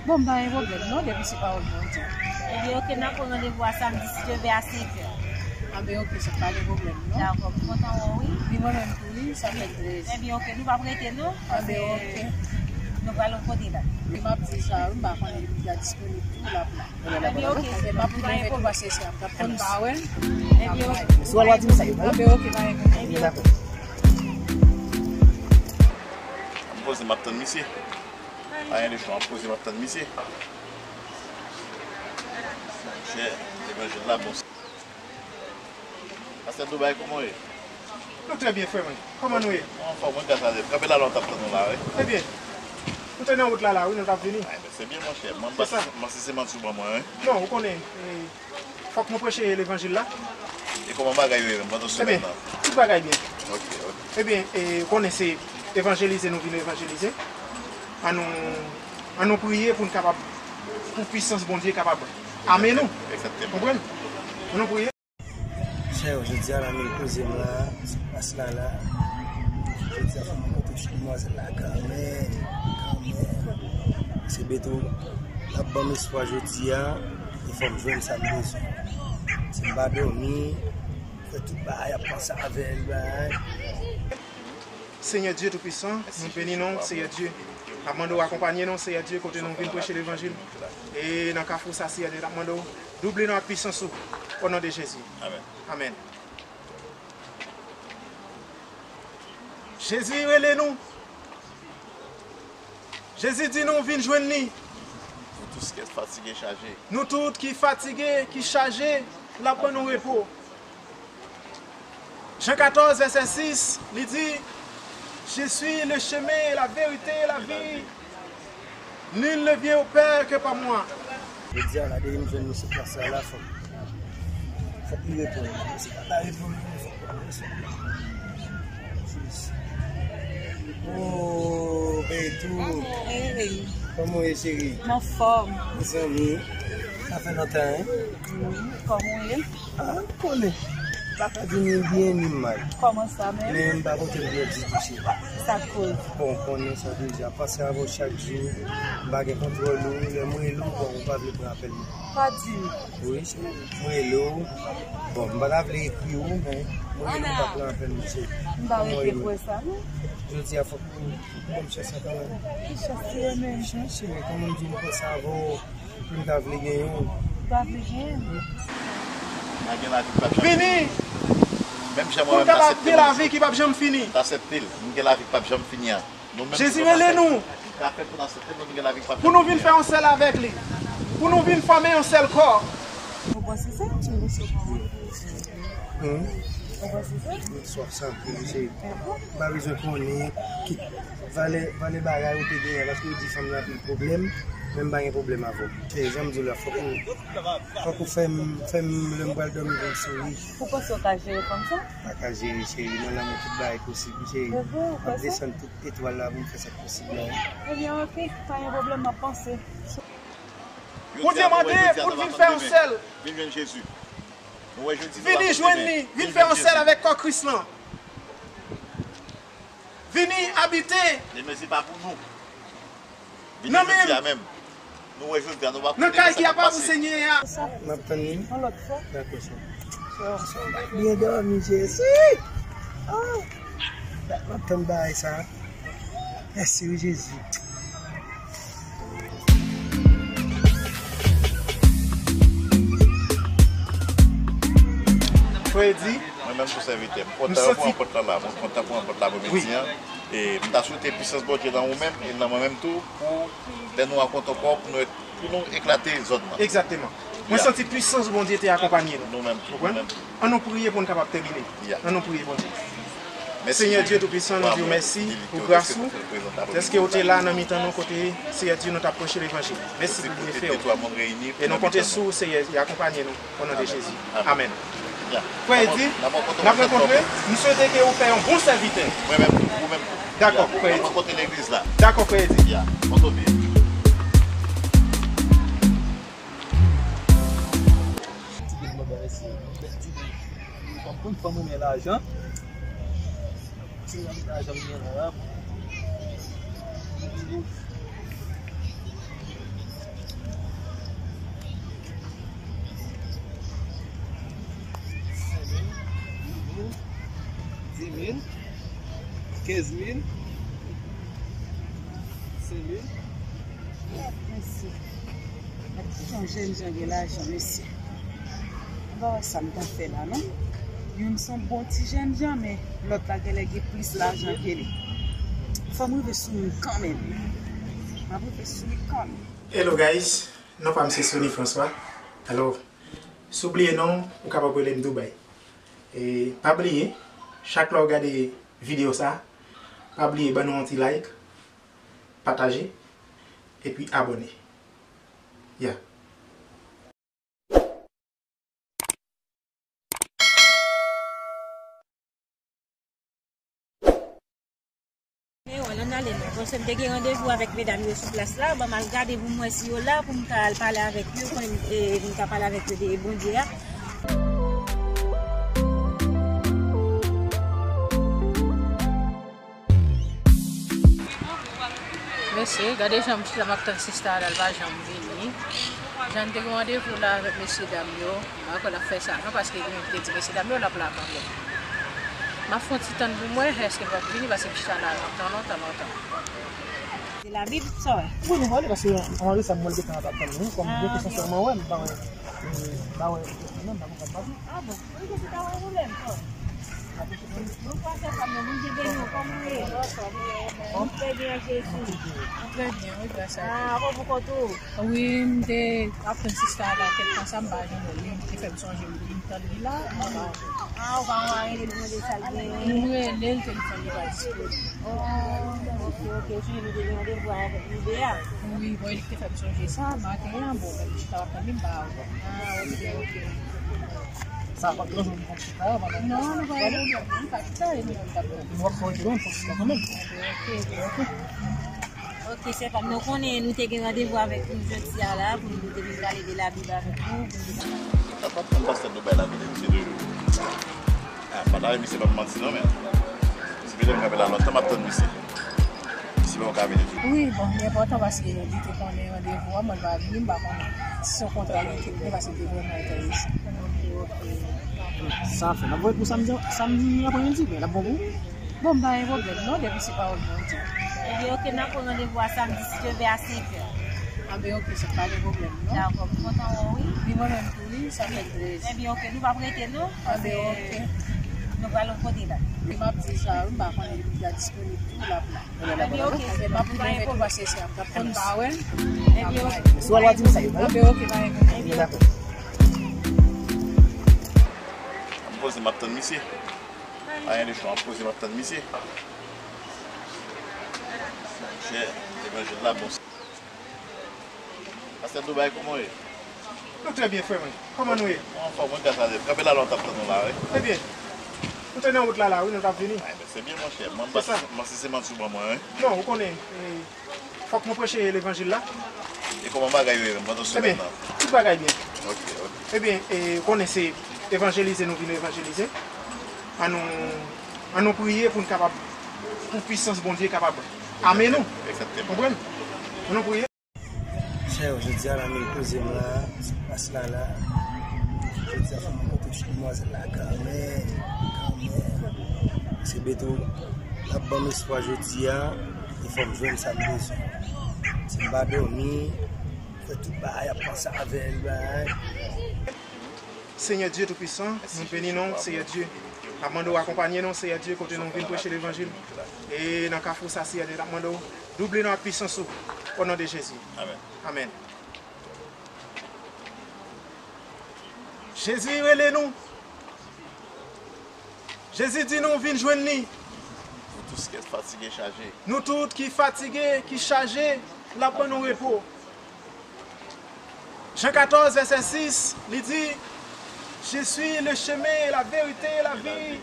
Bon, m pa gen pwoblèm, non, depi se pawòl Bondye. Ebyen, ok, n ap pran randevou a samdi, si Dye vle, a senk è. Anben, ok, sa pa gen pwoblèm, non. Dakò, m kontan wè w, wi. Wi, mwen menm tou, wi, sa fè m plezi. Ebyen, ok, nou p ap rete, non. Anben, ok. Nou pral yon kote la. M ap di sa, wi, m pa konnen depi l ta disponib tou, l ap la. Ebyen, oke, se pa pwoblèm, tou pase se ap tann pa wè. Ebyen, oke. Si w al, w a di m sa, wi. Ebyen, oke, pa gen pwoblèm. Ebyen, dakò. M poze, m ap tann misye. Pa gen de chwa, m poze, m ap tann misye. Monchè, levanjil la bon. Pastè Dubai, kòman w ye? Nou trè byen, frè mwen. Kòman nou ye? Mwen anfòm, mwen gras a Dye. Kanpe la, lè w t ap tann ou la, wi. Ebyen, nou te nan wout la, la, wi, nou t ap vini. Ay, men se byen, monchè. Mwen pa, mwen si se manti w ban mwen, wi. Non, ou konnen, e, fòk nou preche levanjil la. E kòman bagay yo ye menm pandan semèn nan? Tout bagay byen. Ok, ok. Ebyen, e, ou konnen se evanjelize nou vin evanjelize. An nou, an nou priye pou n kapab, pou pwisans Bondye kapab ame nou. Egzakteman. Konprann? An nou priye. Chè, jodi a la, nou poze m la, sou plas la, la. Jodi a, fò m rankontre chè demwazèl la, kanmenm, kanmenm. Se Beto, l ap ban m espwa jodi a, e fò m jwenn sa m bezwen. Si m pa dòmi, fè tout bagay, ap panse avè l, bagay. Senyè Dye Toupisan, nou beni non w, Senyè Dye. N ap mande w akonpanye nou, Senyè Dye, kote nou vin preche levanjil. E nan kafou sa, Senyè Dye, n ap mande w double nou ak pisans ou. O non de Jezi. Amèn. Amèn. Jezi rele nou. Jezi di nou vin jwenn li. Vous tous qui êtes fatigués, chargés. Nou tout ki fatige, ki chaje, l ap ban nou repo. Jan katòz, vèsè sis, li di, Je suis le chemin, la vérité et la vie. Nul ne vient au Père que par moi. Jodi a la, depi m jwenn misye plas la, la, fòk, fòk li reponn. Si pa ta reponn, fòk li reponn. Jis. Oh, Betou. Hey. Kòman w ye, cheri? M anfòm. Mezanmi, sa fè lontan, hein? Wi, kòman w ye? Ah, m konnen. Pa ka di ni byen ni mal. Kòman sa menm? Men m pa pote l byen ditou, cheri. Sa k koz? Bon, w konnen sa deja. Panse avè w chak jou. M pa gen kontwòl ou. Lè m rele w, bon, ou pa vle pran apèl mwen. Pa di m. Wi, cheri. M rele w. Bon, m pa ta vle ekri w, men m rele w, ou pa pran apèl mwen, cheri. M pa rete kwè sa, non. Jodi a, fòk ou ban m chans la kanmenm. Ki chans li ye menm? Chans, cheri. Kòman m di w, m panse avè w. M ta vle genyen w. M ta vle genyen w. Vini! Pou n kapab gen lavi ki p ap janm fini. Jezi rele nou pou nou vin fè yon sèl avèk li, pou nou vin fòme yon sèl kò. Ou panse se yon ti mesye pou mwen? Hmm? Ou panse se? M swaf sa anpil, cheri. M pa bezwen konnen ki valè, valè bagay ou te genyen, paske ou di fanm nan anpil pwoblèm, men m pa gen pwoblèm avè w. Se jan m di w la, fòk ou, fòk ou fè m, fè m lè m pral dòmi pou m souri. Ou panse w ka jere fanm sa? Pa ka jere, cheri, nan lanmou tout bagay posib, cheri. M ap desann tout etwal la pou m fè sa k posib la. Ebyen, oke, pa gen pwoblèm, m ap panse. Bondye mande pou n vin fè yon sèl. Vin jwenn Jezi. Nou wè jodi nou la. Vini jwenn li, vin fè yon sèl avèk kò Kris lan. Vini abite. Demen se pa pou nou. Vini jodi a menm. Nou wè jodi a, nou pa konnen sa k ap pase. Nan kay ki apa pou Senyè a. M ap tann li. Yon lòt fwa. Dakò, chè. Byen dòmi, Jezi. Ah. M ap tann bagay sa. Mèsi wi, Jezi. Frè Edi. Mwen menm tou sèvitè. M kontan pou ranpòt la la. Mwen kontan pou ranpòt la pou midi an. E m ta swete pisans Bondye nan ou menm e nan mwen menm tou pou lè nou rankontre ankò pou nou, pou nou eklate zòn nan. Egzakteman. Mwen santi pisans Bondye te akonpanye nou. Nou menm tou. Konprann? Nou menm tou. An nou priye pou n kapab tèmine. An nou priye Bondye. Senyè Dye Toupisan, nou di w mèsi pou gras ou. Dèske ou te la nan mitan nou kote, Senyè Dye, nou t ap preche levanjil. Mèsi pou byenfè w. E nou konte sou ou, Senyè, e akonpanye nou. O non de Jezi. Amèn. Frè Edi, n ap rankontre. M swete ke ou fè yon bon sèvitè. Mwen menm tou, ou menm tou. Dakò, frè Edi. N ap rankontre legliz la. Dakò, frè Edi. Ti bèl bagay, se bèl ti bèl. Ou konprann fanm renmen lajan. Ti lajan m gen la. Senk mil, dis mil, kenz mil. Seli. Mesye. Gad kijan yon jènjan gen lajan, mesye. M pa wè sa m ta fè la, non. Youn se yon bon ti jènjan, men lòt la genlè gen plis lajan ke li. Fò m rive sou li kanmenm. M ap rive sou li kanmenm. Hello guys, non pa m se Sony François. Alò, si w bliye non, ou kapab rele m Dubai. E pa bliye, chak lè w gade videyo sa, pa bliye ban nou yon ti like, pataje, epi abòne. Yeah. E wè, ann ale non. Paske m te gen randevou avèk medam yo sou plas la. Ban m al gade pou m wè si yo la, pou m ka al pale avèk yo, konnen, e, m ka pale avèk yo de Bondye a. Mesye, gade jan m chita, m ap tann sista a la, l pa janm vini. Jan n te gen randevou la avèk mesye dam yo, m pa kwè l ap fè sa non, paske li menm ki te di mesye dam yo l ap la kanmenm. M ap fè yon ti tann pou m wè èske l p ap vini, paske m chita la lontan, lontan, lontan. Se Labib, sa w wè? Wi, nou pale, paske anvan de sa, mwen gentan ap tann nou, kòm de kesyon sèlman, wè, m pa wè, m pa wè, m pa konprann pa. Ah bon? Wi, se ta wè pwoblèm, frè. Nou pa fè sa, men Bondye beni w, kòman w ye? Anfòm, trè byen, Jezi. Trè byen, wi, gras a Dye. Ah, bon, pou kont ou? Wi, m te ap tann sista a la kèk tan sa, m pa janm wè li. Li te fè m sonje m, m tann li la. Ah, ou pa wè rele l mande sa l genyen? M rele l, telefòn li pa disponib. Oh, ok, ok. Ou sonje nou te gen randevou avèk lidè a? Wi, bon, li te fè m sonje sa, maten an, bon, m chita w ap tann li, m pa wè. Ah, ok, ok. Sa pa t deranj w pou n chita pandan... Non, nou pa gen pwoblèm, nou pa chita, e nou menm k ap tann. Nou ap fè yon ti ran pou chita kanmenm. Ok, ok. Ok, se pa, nou konnen nou te gen randevou avèk nou jodi a la, pou nou te vin pale de Labib avèk nou, pou nou te... Sa pa t konn pastè Dubai la vini, misye de... Ah, pa la, misye pa manti non, men. Si misye m kanpe la lontan, m ap tann misye. Si pa w ka vini tou. Wi, bon, li enpòtan paske li te konnen randevou an, mwen pa vini, m pa konnen si se yon kontra li te gen, paske li te vrèman enterese. Sa fè, n ap voye pou samdi, samdi apremidi, men l ap bon pou ou? Bon, m pa gen pwoblèm, non, depi se pawòl Bondye. Ebyen, ok, n ap pran randevou a samdi, si Dye vle, a senkè. A ben, ok, sa pa gen pwoblèm, non. Dakò, m kontan wè w, wi. Wi, mwen menm tou, wi, sa fè plezi. Ebyen, ok, nou p ap rete, non, paske nou pral yon kote la. M ap di sa, wi, m pa konnen li deja disponib tou, l ap la. Ebyen, ok, m ap di pa gen pwoblèm. Paske se ap konn pa wè. Ebyen, ok. Si w al, w a di m sa yo, wi. Ebyen, ok, pa gen pwoblèm. Ebyen, dakò. M poze, m ap tann misye. Pa gen lechon, m ap poze, m ap tann misye. Monchè, levanjil la bon. Pastè Dubai, kòman w ye? Nou trè byen, frè mwen. Kòman nou ye? Mwen anfòm, mwen gras a Dye. Kanpe la lontan ap tann nou la, wi. Ebyen, nou te nan wout la, la, wi, nou t ap vini. Ay, men se byen, monchè. Mwen, m pa sispann sou ban mwen, wi. Non, ou konnen, e, fòk nou preche levanjil la. E kòman bagay yo ye menm pandan semèn nan? Tout bagay byen. Ok, ok. Ebyen, e, ou konnen se evanjelize nou vin evanjelize. An nou, an nou priye pou n kapab, pou pisans Bondye kapab ame nou. Egzakteman. Konprann? An nou priye. Chè, jodi a la, nou poze m la, sou plas la, la. Jodi a, fò m montre chè demwazèl la, kanmenm, kanmenm. Paske Beto, l ap ban m espwa jodi a, e fò m jwenn sa m bezwen. Si m pa dòmi, fè tout bagay, ap panse avè l, bagay. Senyè Dye Toupisan, nou beni non w, Senyè Dye. N ap mande w akonpanye nou, Senyè Dye, kote nou vin preche levanjil. E nan kafou sa, Senyè Dye, n ap mande w double nou ak pisans ou, o non de Jezi. Amèn. Amèn. Jezi rele nou. Jezi di nou vin jwenn li. Vous tous qui êtes fatigués, chargés. Nou tout ki fatige, ki chaje, l ap ban nou repo. Jan katòz, vèsè sis, li di, Je suis le chemin, la vérité et la vie.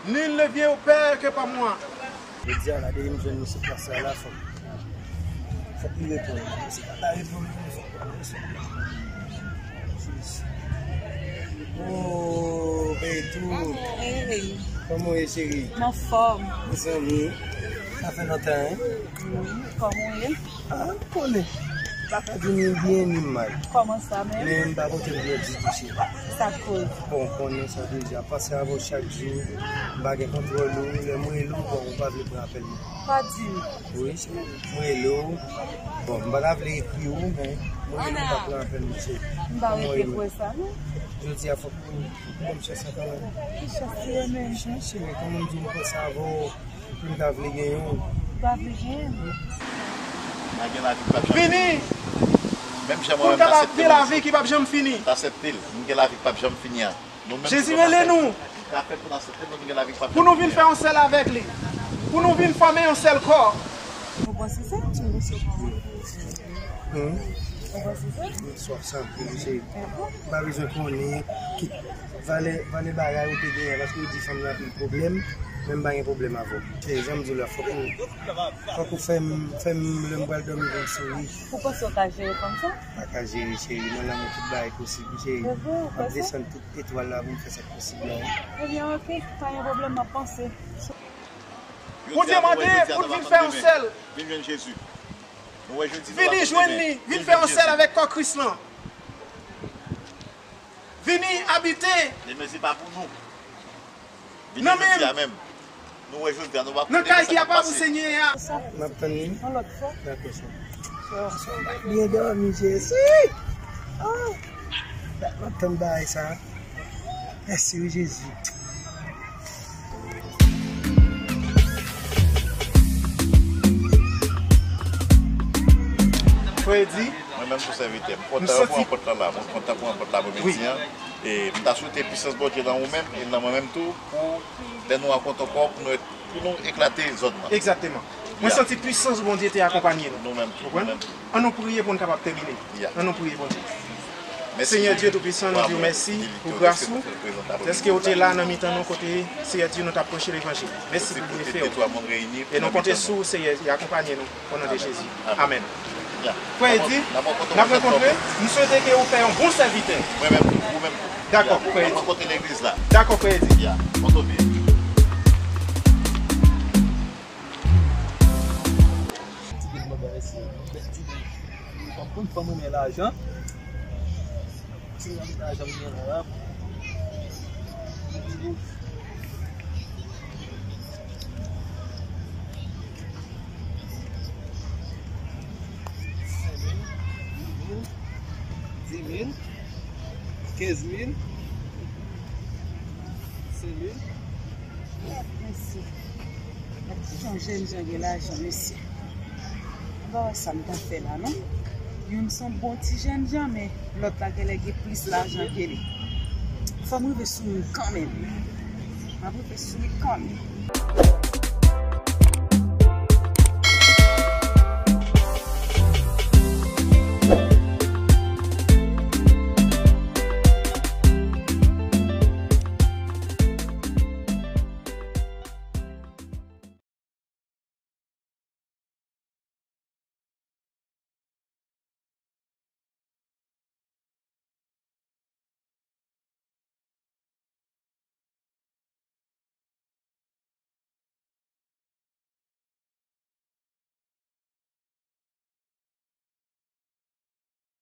Nul ne vient au Père que par moi. Jodi a la, depi m jwenn nou sou plas la, la, fòk, fòk li reponn. Si pa ta reponn, fòk li reponn. Oh, Beto. Hey. Kòman w ye, cheri? M anfòm. Mezanmi, sa fè lontan, hein? Wi, kòman w ye? Ah, m konnen. Ni byen ni mal. Kòman sa menm? Men m pa kontan pou yo di tou, cheri. Sa k koz? Bon, ou konnen sa deja. Panse avè w chak jou, m pa gen kontwòl ou, lè m rele w, bon, ou pa vle pran apèl mwen. Pa di m. Wi, cheri. M rele w. Bon, m pa ta vle ekri w, men m rele w, ou pa pran apèl mwen, cheri. M pa rete kwè sa, non. Jodi a, fòk ou ban m chans sa kanmenm. Ki chans li ye menm? Chans, cheri, kòman m di w, m panse avè w. Pou m ta vle genyen w. Pa vle genyen m. Pa gen lavi k p ap janm fini. Vini! Menm jan mwen menm m t aksepte l, m t aksepte l. Pou n kapab gen lavi ki p ap janm fini. Jezi rele nou. Pou nou vin fè yon sèl avèk li. Pou nou vin fòme yon sèl kò. Ou panse sa? Hmm? Ou panse sa? M swaf sa anpil, cheri. M pa bezwen konnen ki valè, valè bagay ou te genyen, paske ou di fanm nan anpil pwoblèm, men m pa gen pwoblèm avè w. Cheri, jan m di w la, fòk ou, fòk ou fè m, fè m lè m pral dòmi pou m souri. Ou panse w ka jere fanm sa? Pa ka jere, cheri, nan lanmou tout bagay posib, cheri. M ap desann tout etwal la pou m fè sa k posib la. Ebyen, oke, pa gen pwoblèm, m ap panse. Bondye mande pou n vin fè yon sèl. Vin jwenn Jezi. Nou wè jodi, nou la pou demen. Vini jwenn li, vin fè yon sèl avèk kò Kris lan. Vini abite. Demen se pa pou nou. Vini jodi a menm. Nou wè jodi a, nou pa konnen sa k ap pase. Nan kay ki apa pou Senyè a. N ap tann li. Yon lòt fwa. Dakò, chè. Byen dòmi, Jezi. Ah. N ap tann bagay sa. Mèsi wi, Jezi. Frè Edi. Mwen menm tou sèvitè. M kontan pou ranpòt lan la. Mwen kontan pou ranpòt la pou midi an. E m ta swete pisans Bondye nan ou menm e nan mwen menm tou pou lè nou rankontre ankò pou nou, pou nou eklate zòn nan. Egzakteman. Mwen santi pisans Bondye te akonpanye nou. Nou menm tou, nou menm tou. An nou priye pou n kapab tèmine. An nou priye Bondye. Senyè Dye Toupisan, nou di w mèsi pou gras ou. Dèske ou te la nan mitan nou kote, Senyè Dye, nou t ap preche levanjil. Mèsi pou byenfe w. E nou konte sou ou, Senyè, e akonpanye nou. O non de Jezi. Amèn. Frè Edi, n ap rankontre. M swete ke ou fè yon bon sèvitè. Mwen menm tou, ou menm tou. Dakò, frè Edi. N ap rankontre legliz la. Dakò, frè Edi. Ti bèl bagay, se bèl ti bèl. Ou konn fanm renmen lajan. Ti renmen lajan, renmen lajan. Senk mil, dis mil, kenz mil. Senk mil. Mèsi. Gad kijan jènjan gen lajan, mesye. Ou pa wè sa m ta fè la, non? Youn se yon bon ti jènjan, men lòt la genlè gen plis lajan ke li. Fò m rive sou youn kanmenm. M ap rive sou li kanmenm.